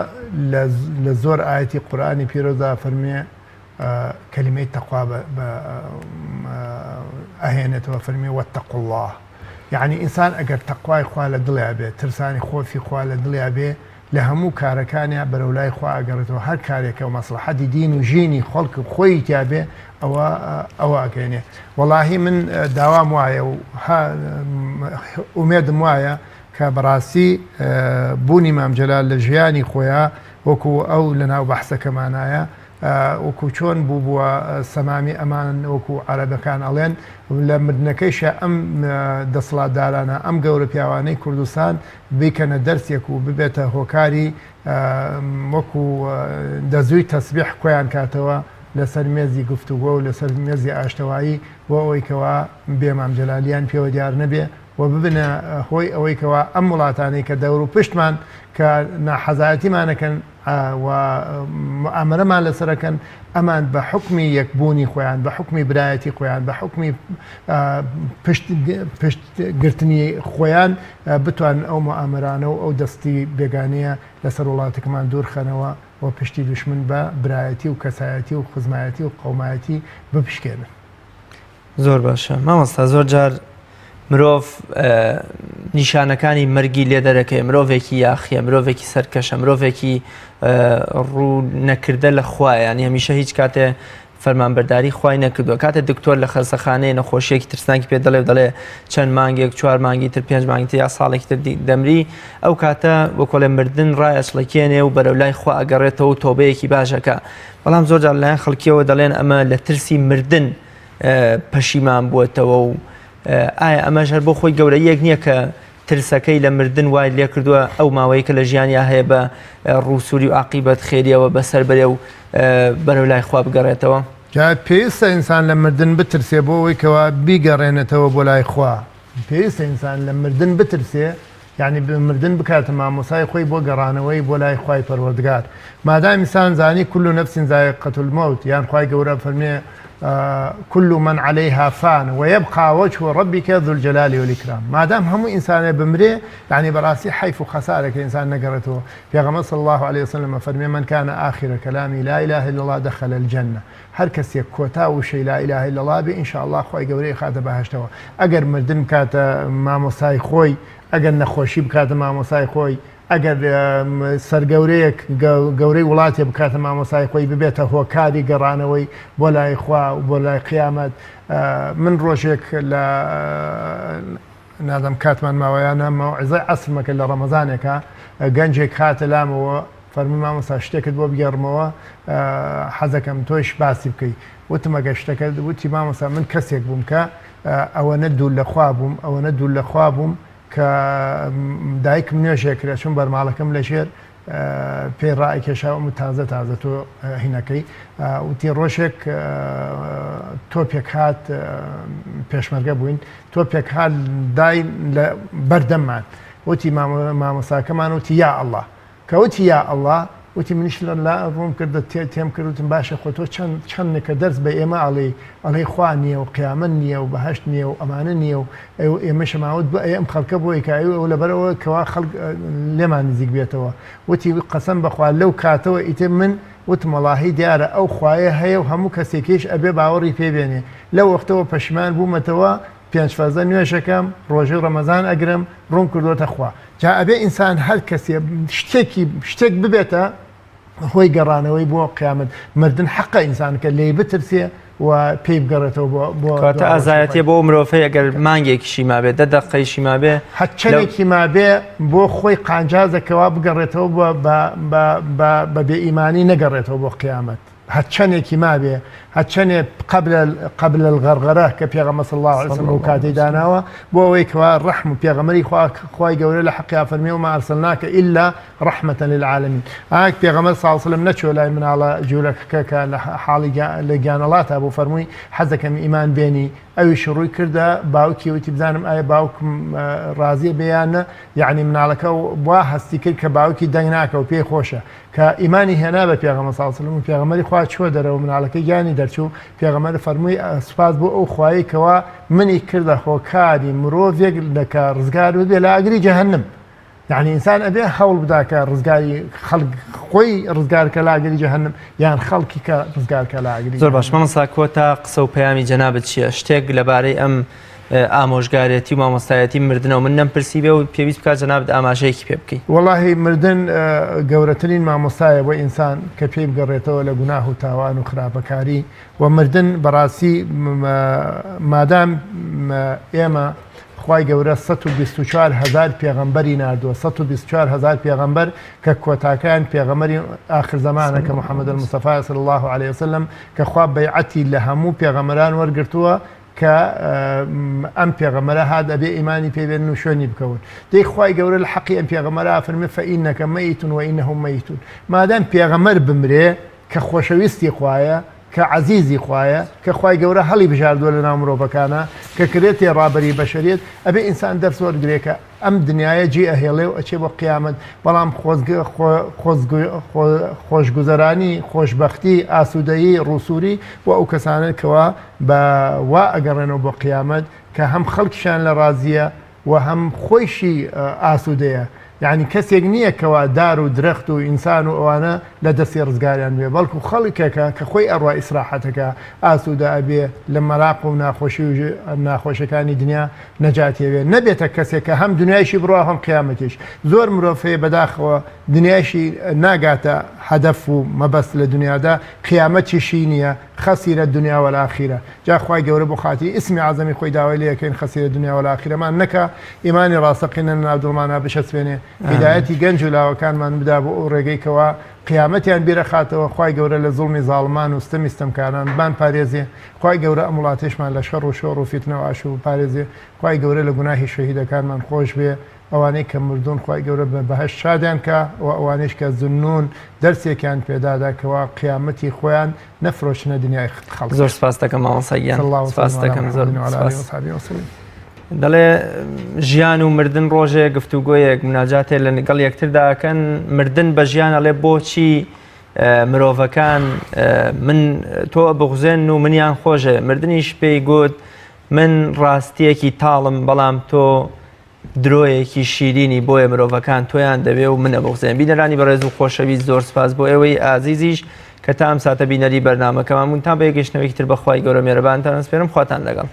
لە زۆر ئایەتی قورئانی پیرۆزدا فەرمێ کەلیمەی تەقوا بە ئەهێنێتەوە فەرمی واتقوا الله یعنی ئینسان ئەگەر تەقوای خوا لە دڵیا بێ ترسانی خۆفی خوا لە دڵیا بێ لە هەموو کارەکانیا بەرەو لای خوا ئەگەڕێتەوە هەر کارێکە مەسڵەحەتی دین و ژینی خەڵک خۆی تیا بێ ئەوە ئەوە ئەگەینێ وەڵاهی من داوام وایە و ئومێدم وایە کە بەڕاستی بوونی مام جەلال لە ژیانی خۆیان وەکو ئەو لەناو بەحسەکەمانایە وەکو چۆن بووبووە سەمامی ئەمان وەکو عەرەبەکان ئەڵێن لە مردنەکەیشا ئەم دەسڵاتدارانە ئەم گەورە پیاوانەی کوردستان بیکەنە دەرسێک و ببێتە هۆکاری وەکو دەزووی تەسبیح کۆیان کاتەوە لەسەر مێزی گفتوگۆ و لەسەر مێزی ئاشتەوایی بۆ ئەوەی کەوا بێ مام جەلالیان پێوە دیار نەبێ و ببنە هۆی ئەوەی کەوا ئەم وڵاتانەی کە دەور و پشتمان کە ناحەزایەتیمانەکەن و موئامەرەمان لەسەر ئەکەن، ئەمان بە حوکمی یەکبوونی خۆیان، بە حوکمی برایەتی خۆیان، بە حوکمی پشت پشت گرتنی خۆیان بتوانن ئەو موئامەرانە و ئەو دەستی بێگانەیە لەسەر وڵاتەکەمان دوور خەنەوە و پشتی دوشمن بە برایەتی و کەسایەتی و خزمایەتی و قەومایەتی بپشکێنن. زۆر باشە مامۆستا زۆر جار مرۆڤ نیشانەکانی مەرگی لێ دەرەکەی مرۆڤێکی یاخیە مرۆڤێکی سەرکەشە مرۆڤێکی ڕوو نەکردە لە خوایان هەمیشە هیچ کاتێ فەرمانبەرداری خوای نەکردووە کاتێ دکتۆر لە خەسەخانەیە نەخۆشیەکی ترسناکی پێ دەڵێ و دەڵێ چەند مانگێک چوار مانگی تر پێنج مانگی تر یا ساڵێکی تر دەمری ئەو کاتە وەکۆڵێ مردن ڕایەچڵەکێنێ و بەرەو لای خوا ئەگەڕێتەوە و تۆبەیەکی باشەکە بەڵام زۆر جار لایەن خەڵکیەوە دەڵێن ئەمە لە ترسی مردن. پەشیمان بووەتەوە و ئایا ئەمەش هەر بۆ خۆی گەورەیەک نییە کە ترسەکەی لە مردن وای لێکردووە ئەو ماوەی کە لە ژیانیا هەیە بە ڕووسووری و عاقیبەت خێریەوە بەسەر بەرێ و بەرەو لای خوا بگەڕێتەوە؟ جا پێویستە ئینسان لە مردن بترسێ بۆ ئەوەی کەوا بیگەڕێنێتەوە بۆ لای خوا. پێویستە ئینسان لە مردن بترسێ یانی مردن بکاتە مامۆسای خۆی بۆ گەڕانەوەی بۆ لای خوای پەروەردگار مادام ئینسان زانی كل نفس ذائقة الموت یان خوای گەورە فەرمێ كل من عليها فان ويبقى وجه ربك ذو الجلال والإكرام مادام هەموو ئینسانێ بمرێ یعنی بەڕاستی حەیف و خەسارە کە ئینسان نەگەڕێتەوە پێغەمبەر صلی الله عليه وسلم فەرمێ من كان آخر كلامه لا إله إلا الله دخل الجنة هەر کەسێک کۆتا وشەی لا الە الا اللە بێ ان شاء اللە خوای گەورە ئەیخاتە بەهەشتەوە ئەگەر مردن بکاتە مامۆستای خۆی ئەگەر نەخۆشی بکاتە مامۆستای خۆی ئەگەر سەرگەورەیەک گەورەی وڵاتێ بکاتە مامۆستای خۆی ببێتە هۆکاری گەڕانەوەی بۆ لای خوا و بۆ لای قیامەت من ڕۆژێک لە نازم کاتمان ماوەیانە مەوعزەی عەسرمەکە لە ڕەمەزانێکە گەنجێک هاتە لامەوە فەرمووی مامۆستا شتێکت بۆ بگێڕمەوە حەزەکەم تۆش باسی بکەی وتم ئەگەر شتەکە وتی مامۆستا من کەسێک بووم کە ئەوەنە دوور لە خوا بووم ئەوەنە دوور لە خوا بووم کە دایکم نوێژێ کرد چون بەرماڵەکەم لەژێر پێی ڕائکێشاوم و تازە تازە تۆ هینەکەی وتی ڕۆژێک تۆپێک هات پێشمەرگە بووین تۆپێک هات دای لە بەردەممان وتی مامۆساکەمان وتی یا ئەڵڵا کە وتی یا اللە وتی منیش لە لا ڕووم کردە تێ تێم کرد وتم باشە خۆ تۆ چەند چەندێکە دەرس بە ئێمە ئەڵێی ئەڵێی خوا نییە و قیامەت نییە و بەهەشت نییە و ئەمانە نییە و ئەو ئێمەش ئەماوت بۆ ئەی ئەم خەڵکە بۆی کە ئەی ئەو لەبەرئەوە کەوا خەڵک لێمان نزیک بێتەوە وتی قەسەم بەخوا لەو کاتەوە ئیتر من وتم وەڵاهی دیارە ئەو خوایە هەیە و هەموو کەسێکیش ئەبێ باوەڕی پێ بێنێ لەو وەختەوە پەشیمان بوومەتەوە پێنج فەرزە نوێژەکەم ڕۆژوی ڕەمەزان ئەگرم ڕووم کردۆتە خوا جا ئەبێ ئینسان هەر کەسێ شتێکی شتێک ببێتە هۆی گەڕانەوەی بۆ قیامەت مردن حەقە ئینسان کە لێی بترسێ و پێی بگەڕێتەوە بۆ بۆ کەواتە ئازایەتیە بۆ مرۆڤەی ئەگەر مانگێکیشی مابێ دە دەقەیشی مابێ هەرچەندێکی مابێ بۆ خۆی قانجازە کەوا بگەڕێتەوە بۆ بە بە بە بە بێ ئیمانی نەگەڕێتەوە بۆ قیامەت. هەرچەنێکی مابێ هەرچەنێ قبل قبل الغرغرە کە پێغەمبەر صلی الله علیه وسلم ئەو کاتەی داناوە بۆ ئەوەی کەوا ڕەحم و پێغەمبەری خوا خوای گەورە لە حەقیا فەرمی وما ارسلناک الا رحمة للعالمین ئاک پێغەمبەر صلی الله علیه وسلم نەچووە لای مناڵە جوولەکەکە کە لە حاڵی لە گیانەڵاتا بوو فەرمووی حەزەکەم ئیمان بێنی ئەویش ڕووی کردە باوکی وتی بزانم ئایا باوکم ڕازیە بێ یان نە یعنی مناڵەکە وا هەستی کرد کە باوکی دەنگ ناکە و پێی خۆشە کە ئیمانی هێنا بە پێغەمبەر صلی اللە علیە وسلم و پێغەمبەری خوا چووە دەرەوە مناڵەکەی گیانی دەرچوو پێغەمبەر فەرمووی سوپاس بۆ ئەو خوایەی کەوا منی کردە هۆکاری مرۆڤێک لە کە ڕزگار ببێ لە ئاگری جەهەنم یعنی ئینسان ئەبێ هەوڵ بدا کە ڕزگاری خەڵک خۆی ڕزگار کە لە ئاگری جەهەنم یان خەڵکی کە ڕزگار کە لە ئاگری زۆر باش مامۆستا کۆتا قسە و پەیامی جەنابت چییە شتێک لەبارەی ئەم ئامۆژگارێتی و مامۆستایەتی مردنەوە من نەمپرسی بێ و پێویست بکات جەنابت ئاماژەیەکی پێ بکەی. وەڵاهی مردن گەورەترین مامۆستایە بۆ ئینسان کە پێی بگەڕێتەوە لە گوناه و تاوان و خراپەکاری و مردن بەڕاستی مادام ئێمە خوای گەورە 124 هەزار پێغەمبەری ناردووە 124 هەزار پێغەمبەر کە کۆتاکەیان پێغەمبەری ئاخر زەمانە کە محمد المصطفى صلی الله علیه وسلم کە خوا بەیعەتی لە هەموو پێغەمبەران وەرگرتووە کە ئەم پێغەمبەرە هات ئەبێ ئیمانی پێ بێنن و شوێنی بکەون دەی خوای گەورە لە حەقی ئەم پێغەمبەرە ئەفەرمێ فإنک میت وإنهم میتون مادام پێغەمبەر بمرێ کە خۆشەویستی خوایە کە عەزیزی خوایە کە خوای گەورە هەڵی بژاردووە لە ناو مرۆڤەکانە کە کرێتێ ڕابەری بەشەریەت ئەبێ ئینسان دەرس وەرگرێ کە ئەم دنیایە جێ ئەهێڵێ و ئەچێ بۆ قیامەت، بەڵام خۆزگە خۆشگوزەرانی، خۆشبەختی، ئاسوودەیی، ڕووسووری بۆ ئەو کەسانەن کەوا بە وا ئەگەڕێنەوە بۆ قیامەت کە هەم خەڵکیشیان لە ڕازییە و هەم خۆیشی ئاسوودەیە. یەعنی کەسێک نییە کەوا دار و درەخت و ئینسان و ئەوانە لە دەستی ڕزگاریان بێ، بەڵکو خەڵکێکە کە خۆی ئەڕوا ئیسراحەتەکا، ئاسوودە ئەبێ لە مەراق و ناخۆشی و ناخۆشیەکانی دنیا نەجاتی ئەوێ نەبێتە کەسێک کە هەم دنیایشی بڕوا هەم قیامەتیش زۆر مرۆڤ هەیە بەداخەوە دنیایشی ناگاتە هەدەف و مەبەست لە دنیادا قیامەتیشی نییە. خسر الدنیا والآخرە جا خوای گەورە بۆ خاتری اسمی عظمی خۆی داوای لێ ئەکەین خسر الدنیا والآخرە مان نەکا ئیمانی ڕاستەقینە لە ناو دڵمانا بچەسپێنێ هیدایەتی گەنج و لاوەکانمان بدا بۆ ئەو ڕێگەی کەوا قیامەتیان بیرەخاتەوە خوای گەورە لە زوڵمی زاڵمان و ستەمی ستەمکاران بمان پارێزێ خوای گەورە ئەم وڵاتەیشمان لە شەڕ و شۆڕ و فیتنە و ئاشوب بپارێزێ خوای گەورە لە گوناهی شەهیدەکانمان خۆش بێ ئەوانەی کە مردوون خوای گەورە بە بەهەشت شادیان کا و ئەوانەیش کە زنوون دەرسێکیان پێدادا کەوا قیامەتی خۆیان نەفرۆشنە دنیای خەڵک. زۆر سپاست دەکەم مامۆستا گیان. صلی الله وسلم سپاست علی دەکەم زۆر محمد وعلی آله سپاس. وصحبه وسلم. دەڵێ ژیان و مردن ڕۆژێ گفتوگۆیەک مناجاتێ لە گەڵ یەکتردا ئەکەن مردن بە ژیان ئەڵێ بۆچی مرۆڤەکان من تۆ بغزێن و منیان خۆشێ مردنیش پێی گوت من ڕاستیەکی تاڵم بەڵام تۆ درۆیەکی شیرینی بۆیە مرۆڤەکان تۆیان دەوێ و منە بغزێن بینەرانی بەڕێز و خۆشەویست زۆر سپاس بۆ ئێوەی ئازیزیش کە تا ئەم ساتە بینەری بەرنامەکەمان بوون تا بە یەکگەشتنەوەیەکی تر بەخوای گەورە مێرەبانتان ئەسپێرم خواتان لەگەڵ.